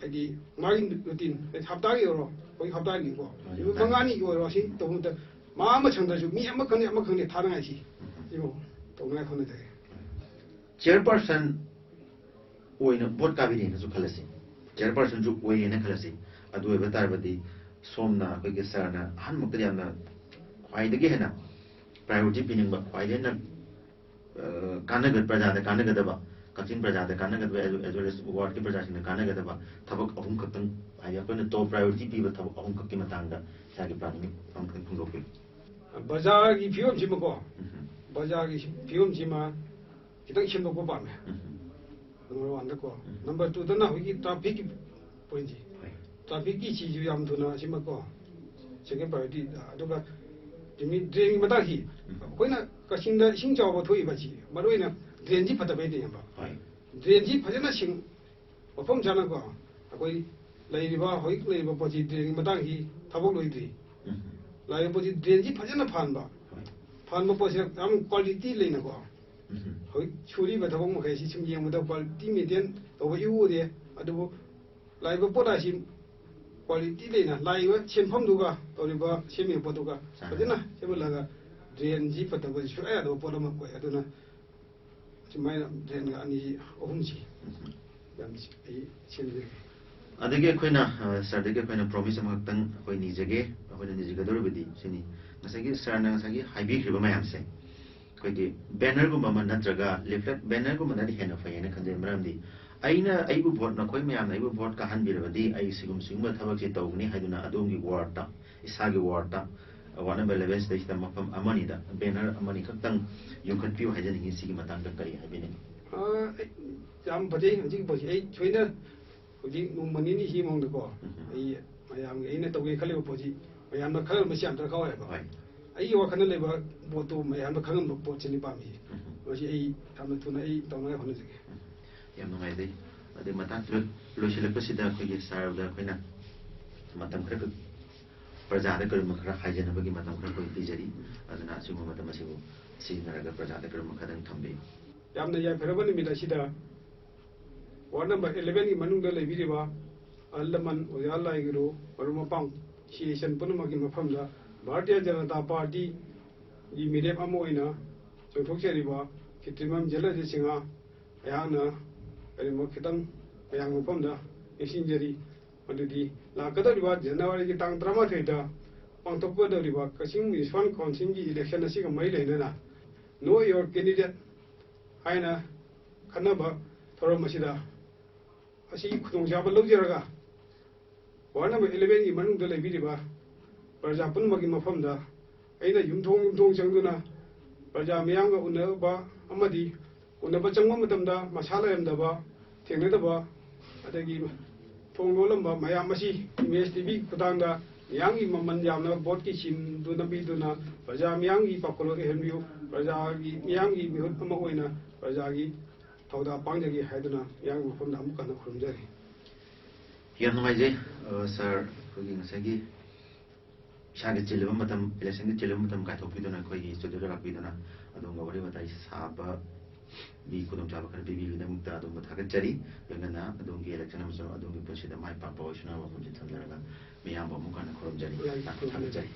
ꯍꯥꯏꯗꯤ ꯃꯥꯒꯤ ꯔꯨꯇꯤꯟ, ꯍꯥꯏꯗꯤ ꯍꯞꯇꯥꯒꯤ ꯑꯣꯏꯔꯣ, ꯍꯧꯖꯤꯛ ꯍꯞꯇꯥꯒꯤꯀꯣ, ꯍꯣꯏ, ꯅꯨꯃꯤꯠ ꯍꯞꯇꯥꯒꯤ꯫ ꯃꯉꯥꯅꯤꯒꯤ ꯑꯣꯏꯔꯣ, ꯑꯁꯤ ꯇꯧꯕ ꯃꯇꯝꯗ ꯃꯥ ꯑꯃ ꯁꯪꯗ꯭ꯔꯁꯨ ꯃꯤ ꯑꯃ ꯈꯪꯗꯦ ꯑꯃ ꯈꯪꯗꯦ ꯊꯥꯅꯉꯥꯏꯁꯤ, ꯁꯤꯕꯨ ꯇꯧꯅꯉꯥꯏ ꯍꯣꯠꯅꯖꯒꯦ꯫ ꯆꯤꯌꯔꯄꯔꯁꯟ ꯑꯣꯏꯅ ꯚꯣꯠ ꯀꯥꯕꯤꯔꯦꯅꯁꯨ ꯈꯜꯂꯁꯤ, ꯆꯤꯌꯔꯄꯔꯁꯟꯁꯨ ꯑꯣꯏꯔꯦꯅ ꯈꯜꯂꯁꯤ꯫ ꯑꯗꯨ ꯑꯣꯏꯕ ꯇꯥꯔꯕꯗꯤ ꯁꯣꯝꯅ, ꯑꯩꯈꯣꯏꯒꯤ ꯁꯥꯔꯅ ꯑꯍꯥꯟꯕꯃꯛꯇꯗ ꯌꯥꯝꯅ ꯈ꯭ꯋꯥꯏꯗꯒꯤ ꯍꯦꯟꯅ ꯄ꯭ꯔꯥꯏꯌꯣꯔꯤꯇꯤ ꯄꯤꯅꯤꯡꯕ, ꯈ꯭ꯋꯥꯏꯗꯒꯤ ꯍꯦꯟꯅ, ꯑ, ꯀꯥꯟꯅꯒ-, ꯄ꯭ꯔꯖꯥꯗ ꯀꯥꯟꯅꯒꯗꯕ, ꯀꯛꯆꯤꯡ ꯄ꯭ꯔꯖꯥꯗ ꯀꯥꯟꯅꯒꯗꯕ, as well as ꯋꯥꯔꯗꯀꯤ ꯄ꯭ꯔꯖꯥꯁꯤꯡꯗ ꯀꯥꯟꯅꯒꯗꯕ ꯊꯕꯛ ꯑꯍꯨꯝ ꯈꯛꯇꯪ, ꯍꯥꯏꯗꯤ ꯑꯩꯈꯣꯏꯅ ꯇꯣꯞ ꯄ꯭ꯔꯥꯏꯌꯣꯔꯤꯇꯤ ꯄꯤꯕ ꯊꯕꯛ ꯑꯍꯨꯝ ꯈꯛꯀꯤ ꯃꯇꯥꯡꯗ ꯏꯁꯥꯒꯤ ꯄ꯭ꯂꯥꯅꯤꯡ ꯑꯃꯈꯛꯇꯪ ꯐꯣꯡꯗꯣꯛꯄꯤꯌꯨ꯫ ꯕꯖꯥꯔꯒꯤ ꯐꯤꯕꯝꯁꯤꯃꯀꯣ, ꯎꯝ꯫ ꯕꯖꯥꯔꯒꯤ ꯐꯤꯕꯝꯁꯤꯃ ꯈꯤꯇꯪ ꯁꯦꯝꯗꯣꯛꯄ ꯄꯥꯝꯃꯦ꯫ ꯎꯝ꯫ ꯅꯝꯕꯔ ꯋꯥꯟꯗꯀꯣ꯫ ꯎꯝ꯫ ꯅꯝꯕꯔ ꯇꯨꯗꯅ ꯍꯧꯖꯤꯛꯀꯤ ꯇ꯭ꯔꯥꯐꯤꯛꯀꯤ ꯄꯣꯏꯟꯁꯦ꯫ ꯍꯣꯏ꯫ ꯇ꯭ꯔꯥꯐꯤꯛꯀꯤ ꯁꯤꯁꯨ ꯌꯥꯝ ꯊꯨꯅ ꯁꯤꯃꯀꯣ, ꯁꯦꯀꯦꯟ ꯄ꯭ꯔꯥꯏꯌꯣꯔꯤꯇꯤ꯫ ꯑꯗꯨꯒ ꯗ꯭ꯔꯦꯟꯒꯤ ꯃꯇꯥꯡꯁꯤ, ꯎꯝ꯫ ꯑꯩꯈꯣꯏꯅ ꯀꯛꯆꯤꯡꯗ ꯏꯁꯤꯡ ꯆꯥꯎꯕ ꯊꯣꯛꯏꯕ ꯑꯁꯤ ꯃꯔꯨꯑꯣꯏꯅ ꯗ꯭ꯔꯦꯟꯁꯤ ꯐꯠꯇꯕꯩꯅꯦ, ꯏꯌꯥꯝꯕ꯫ ꯍꯣꯏ꯫ ꯗ꯭ꯔꯦꯟꯁꯤ ꯐꯖꯅ ꯁꯤꯡ-, ꯃꯐꯝ ꯆꯥꯅꯀꯣ, ꯑꯩꯈꯣꯏ ꯂꯩꯔꯤꯕ, ꯍꯧꯖꯤꯛ ꯂꯩꯔꯤꯕ ꯄꯣꯠꯁꯤ ꯗ꯭ꯔꯦꯟꯒꯤ ꯃꯇꯥꯡꯁꯤ ꯊꯕꯛ ꯂꯣꯏꯗ꯭ꯔꯤ꯫ ꯎꯝ꯫ ꯂꯥꯛꯏꯕ ꯄꯣꯠꯁꯤ ꯗ꯭ꯔꯦꯟꯁꯤ ꯐꯖꯅ ꯐꯍꯟꯕ꯫ ꯍꯣꯏ꯫ ꯐꯍꯟꯕ ꯄꯣꯠꯁꯤ ꯌꯥꯝ ꯀ꯭ꯋꯥꯂꯤꯇꯤ ꯂꯩꯅꯀꯣ꯫ ꯎꯝ꯫ ꯍꯧꯖꯤꯛ ꯁꯨꯔꯤꯕ ꯊꯕꯛ ꯃꯈꯩꯁꯤ ꯁꯨꯝ ꯌꯦꯡꯕꯗ ꯀ꯭ꯋꯥꯂꯤꯇꯤ ꯃꯦꯟꯇꯦꯟ ꯇꯧꯕ ꯏꯎ ꯎꯗꯦ꯫ ꯑꯗꯨꯕꯨ ꯂꯥꯛꯏꯕ ꯄꯣꯠ ꯍꯥꯏꯁꯤ ꯀ꯭ꯋꯥꯂꯤꯇꯤ ꯂꯩꯅ ꯂꯥꯛꯏꯕ ꯁꯦꯟꯐꯝꯗꯨꯒ ꯇꯧꯔꯤꯕ ꯁꯦꯝꯃꯤꯕ ꯄꯣꯠꯇꯨꯒ ꯆꯥꯟꯅꯕ꯫ ꯐꯖꯅ ꯁꯦꯝꯍꯜꯂꯒ ꯗ꯭ꯔꯦꯟꯁꯤ ꯐꯠꯇꯕꯁꯤ ꯁꯨꯡꯌꯥ ꯌꯥꯗꯕ ꯄꯣꯠ ꯑꯃ ꯑꯣꯏ꯫ ꯑꯗꯨꯅ ꯁꯨꯃꯥꯏꯅ ꯗ꯭ꯔꯦꯟꯒ ꯑꯅꯤ ꯑꯍꯨꯝꯁꯤ ꯌꯥꯝ ꯑꯩ ꯁꯦꯝꯖꯩ꯫ ꯑꯗꯒꯤ ꯑꯩꯈꯣꯏꯅ, ꯑ, ꯁꯥꯔꯗꯒꯤ ꯑꯩꯈꯣꯏꯅ ꯄ꯭ꯔꯣꯃꯤꯁ ꯑꯃꯈꯛꯇꯪ ꯑꯩꯈꯣꯏ ꯅꯤꯖꯒꯦ꯫ ꯑꯩꯈꯣꯏꯅ ꯅꯤꯖꯒꯗꯧꯔꯤꯕꯗꯤ ꯁꯤꯅꯤ, ꯉꯁꯥꯏꯒꯤ ꯁꯥꯔꯅ ꯉꯁꯥꯏꯒꯤ ꯍꯥꯏꯕꯤꯈ꯭ꯔꯤꯕ ꯃꯌꯥꯝꯁꯦ, ꯑꯩꯈꯣꯏꯒꯤ ꯕꯦꯅꯔꯒꯨꯝꯕ ꯑꯃ ꯅꯠꯇ꯭ꯔꯒ ꯂꯤꯐꯂꯦꯠ, ꯕꯦꯅꯔꯒꯨꯝꯕꯅꯗꯤ ꯍꯦꯟꯅ ꯐꯩ ꯍꯥꯏꯅ ꯈꯟꯖꯩ꯫ ꯃꯔꯝꯗꯤ ꯑꯩꯅ ꯑꯩꯕꯨ ꯚꯣꯠ, ꯅꯈꯣꯏ ꯃꯌꯥꯝꯅ ꯑꯩꯕꯨ ꯚꯣꯠ ꯀꯥꯍꯟꯕꯤꯔꯕꯗꯤ ꯑꯩ ꯁꯤꯒꯨꯝ ꯁꯤꯒꯨꯝꯕ ꯊꯕꯛꯁꯦ ꯇꯧꯒꯅꯤ ꯍꯥꯏꯗꯨꯅ ꯑꯗꯣꯝꯒꯤ ꯋꯥꯔꯗꯇ, ꯏꯁꯥꯒꯤ ꯋꯥꯔꯗꯇ, ꯋꯥꯔꯗ ꯅꯝꯕꯔ eleven ꯁꯤꯗꯩꯁꯤꯗ ꯃꯐꯝ ꯑꯃꯅꯤꯗ ꯕꯦꯅꯔ ꯑꯃꯅꯤ ꯈꯛꯇꯪ ꯌꯨꯡꯈꯠꯄꯤꯌꯨ ꯍꯥꯏꯖꯅꯤꯡꯉꯤ꯫ ꯁꯤꯒꯤ ꯃꯇꯥꯡꯗ ꯀꯔꯤ ꯍꯥꯏꯕꯤꯅꯤꯡꯉꯤ? ꯑ, ꯑꯩ ꯌꯥꯝ ꯐꯖꯩ꯫ ꯍꯧꯖꯤꯛꯀꯤ ꯄꯣꯠꯁꯤ ꯑꯩ ꯁꯣꯏꯅ ꯍꯧꯖꯤꯛ ꯅꯣꯡꯃ ꯅꯤꯅꯤ ꯁꯤ ꯃꯃꯥꯡꯗꯀꯣ, ꯎꯝ꯫ ꯑꯩ ꯃꯌꯥꯝꯒꯤ ꯑꯩꯅ ꯇꯧꯒꯦ ꯈꯜꯂꯤꯕ ꯄꯣꯠꯁꯤ ꯃꯌꯥꯝꯅ ꯈꯜꯂ ꯃꯁꯤ ꯌꯥꯝ ꯗꯔꯀꯥꯔ ꯑꯣꯏꯌꯦꯕ꯫ ꯍꯣꯏ꯫ ꯑꯩꯒꯤ ꯋꯥꯈꯜꯗ ꯂꯩꯕ ꯄꯣꯠꯇꯨ ꯃꯌꯥꯝꯅ ꯈꯪꯉꯝꯕ ꯄꯣꯠꯁꯤꯅꯤ ꯄꯥꯝꯃꯤꯁꯦ꯫ ꯎꯝ꯫ ꯃꯁꯤ ꯑꯩ ꯌꯥꯝꯅ ꯊꯨꯅ ꯑꯩ ꯇꯧꯅꯉꯥꯏ ꯍꯣꯠꯅꯖꯒꯦ꯫ ꯎꯝ꯫ ꯌꯥꯝ ꯅꯨꯡꯉꯥꯏꯖꯩ꯫ ꯑꯗꯩ ꯃꯇꯥꯡ ꯂꯣꯏ-, ꯂꯣꯏꯁꯤꯜꯂꯛꯄꯁꯤꯗ ꯑꯩꯈꯣꯏꯒꯤ ꯁꯥꯔꯗ ꯑꯩꯈꯣꯏꯅ ꯃꯇꯝ ꯈꯔ ꯈꯛ ꯄ꯭ꯔꯖꯥꯗ ꯀꯔꯤꯒꯨꯝꯕ ꯈꯔ ꯍꯥꯏꯖꯅꯕꯒꯤ ꯃꯇꯝ ꯈꯔ ꯑꯩꯈꯣꯏ ꯄꯤꯖꯔꯤ꯫ ꯑꯗꯨꯅ ꯑꯁꯤꯒꯨꯝꯕ ꯃꯇꯝ ꯑꯁꯤꯕꯨ ꯁꯤꯖꯤꯟꯅꯔꯒ ꯄ꯭ꯔꯖꯥꯗ ꯀꯔꯤꯒꯨꯝꯕ ꯈꯔꯗꯪ ꯊꯝꯕꯤꯌꯨ꯫ ꯌꯥꯝꯅ ꯌꯥꯏꯐꯔꯕ ꯅꯨꯃꯤꯠ ꯑꯁꯤꯗ ꯋꯥꯔꯗ ꯅꯝꯕꯔ eleven ꯒꯤ ꯃꯅꯨꯡꯗ ꯂꯩꯕꯤꯔꯤꯕ ꯑꯍꯜ ꯂꯃꯟ, ꯑꯣꯖꯥ ꯂꯥꯏꯒꯨꯔꯨ, ꯃꯔꯨꯞ ꯃꯄꯥꯡ, association ꯄꯨꯝꯅꯃꯛꯀꯤ ꯃꯐꯝꯗ ꯚꯥꯔꯇꯤꯌ ꯖꯅꯇꯥ ꯄꯥꯔꯇꯤꯒꯤ ꯃꯤꯔꯦꯞ ꯑꯃ ꯑꯣꯏꯅ ꯆꯪꯊꯣꯛꯆꯔꯤꯕ ꯈꯦꯇ꯭ꯔꯤꯃꯌꯨꯝ ꯖꯦꯂꯔꯖꯤꯠ ꯁꯤꯡꯍ ꯑꯩꯍꯥꯛꯅ ꯀꯔꯤꯒꯨꯝꯕ ꯈꯤꯇꯪ ꯃꯌꯥꯝꯒꯤ ꯃꯐꯝꯗ ꯅꯤꯡꯁꯤꯡꯖꯔꯤ꯫ ꯃꯗꯨꯗꯤ ꯂꯥꯛꯀꯗꯧꯔꯤꯕ ꯖꯅꯋꯥꯔꯤꯒꯤ ꯇꯥꯡ ꯇꯔꯥꯃꯥꯊꯣꯏꯗ ꯄꯥꯡꯊꯣꯛꯀꯗꯧꯔꯤꯕ ꯀꯛꯆꯤꯡ ꯃ꯭ꯌꯨꯅꯤꯁꯤꯄꯥꯜ ꯀꯥꯎꯟꯁꯤꯜꯒꯤ election ꯑꯁꯤꯒ ꯃꯔꯤ ꯂꯩꯅꯅ Know Your Candidate ꯍꯥꯏꯅ ꯈꯟꯅꯕ ꯊꯧꯔꯝ ꯑꯁꯤꯗ ꯑꯁꯤꯒꯤ ꯈꯨꯗꯣꯡꯆꯥꯕ ꯂꯧꯖꯔꯒ ꯋꯥꯔꯗ ꯅꯝꯕꯔ eleven ꯒꯤ ꯃꯅꯨꯡꯗ ꯂꯩꯕꯤꯔꯤꯕ ꯄ꯭ꯔꯖꯥ ꯄꯨꯝꯅꯃꯛꯀꯤ ꯃꯐꯝꯗ ꯑꯩꯅ ꯌꯨꯝꯊꯣꯡ ꯌꯨꯝꯊꯣꯡ ꯆꯪꯗꯨꯅ ꯄ꯭ꯔꯖꯥ ꯃꯤꯌꯥꯝꯒ ꯎꯅꯕ ꯑꯃꯗꯤ ꯎꯅꯕ ꯆꯪꯕ ꯃꯇꯝꯗ ꯃꯁꯥ ꯂꯩꯔꯝꯗꯕ, ꯊꯦꯡꯅꯗꯕ, ꯑꯗꯒꯤ ꯊꯣꯡ ꯂꯣꯜꯂꯝꯕ ꯃꯌꯥꯝ ꯑꯁꯤ ꯏꯃꯦꯖ ꯇꯤ ꯚꯤ ꯈꯨꯠꯊꯥꯡꯗ ꯃꯤꯌꯥꯝꯒꯤ ꯃꯃꯜ ꯌꯥꯝꯅ ꯚꯣꯠꯀꯤ ꯁꯤꯟꯗꯨ ꯅꯝꯕꯤꯗꯨꯅ ꯄ꯭ꯔꯖꯥ ꯃꯤꯌꯥꯝꯒꯤ ꯄꯥꯎꯈꯨꯝ ꯑꯣꯏꯍꯟꯕꯤꯌꯨ꯫ ꯄ꯭ꯔꯖꯥꯒꯤ ꯃꯤꯌꯥꯝꯒꯤ ꯃꯤꯍꯨꯠ ꯑꯃ ꯑꯣꯏꯅ ꯄ꯭ꯔꯖꯥꯒꯤ ꯊꯧꯗꯥꯡ ꯄꯥꯡꯖꯒꯦ ꯍꯥꯏꯗꯨꯅ ꯃꯤꯌꯥꯝꯒꯤ ꯃꯐꯝꯗ ꯑꯃꯨꯛ ꯍꯟꯅ ꯈꯨꯔꯨꯝꯖꯔꯤ꯫ ꯌꯥꯝ ꯅꯨꯡꯉꯥꯏꯖꯩ, ꯑ, ꯁꯥꯔ, ꯑꯩꯈꯣꯏꯒꯤ ꯉꯁꯥꯏꯒꯤ ꯏꯁꯥꯒꯤ ꯆꯤꯜꯂꯕ ꯃꯇꯝ, ꯏꯂꯦꯛꯁꯟꯒꯤ ꯆꯤꯜꯂꯕ ꯃꯇꯝ ꯀꯥꯏꯊꯣꯛꯄꯤꯗꯨꯅ ꯑꯩꯈꯣꯏꯒꯤ ꯁ꯭ꯇꯨꯗꯤꯑꯣꯗ ꯂꯥꯛꯄꯤꯗꯨꯅ ꯑꯗꯣꯝꯒ ꯋꯥꯔꯤ ꯋꯥꯇꯥꯏ ꯁꯥꯕ ꯃꯤ ꯈꯨꯗꯣꯡꯆꯥꯕ ꯈꯔ ꯄꯤꯕꯤꯕꯒꯤꯗꯃꯛꯇ ꯑꯗꯣꯝꯕꯨ ꯊꯥꯒꯠꯆꯔꯤ꯫ ꯂꯣꯏꯅꯅ ꯑꯗꯣꯝꯒꯤ election ꯑꯃꯁꯨꯡ ꯑꯗꯣꯝꯒꯤ ꯄꯨꯟꯁꯤꯗ ꯃꯥꯏ ꯄꯥꯛꯄ ꯑꯣꯏꯁꯅꯨ ꯍꯥꯏꯕ ꯋꯥꯐꯝꯁꯤ ꯊꯝꯖꯔꯒ ꯃꯤꯌꯥꯝꯕꯨ ꯑꯃꯨꯛ ꯍꯟꯅ ꯈꯨꯔꯨꯝꯖꯔꯤ꯫ ꯌꯥꯝ ꯊꯥꯒꯠꯆꯔꯤ꯫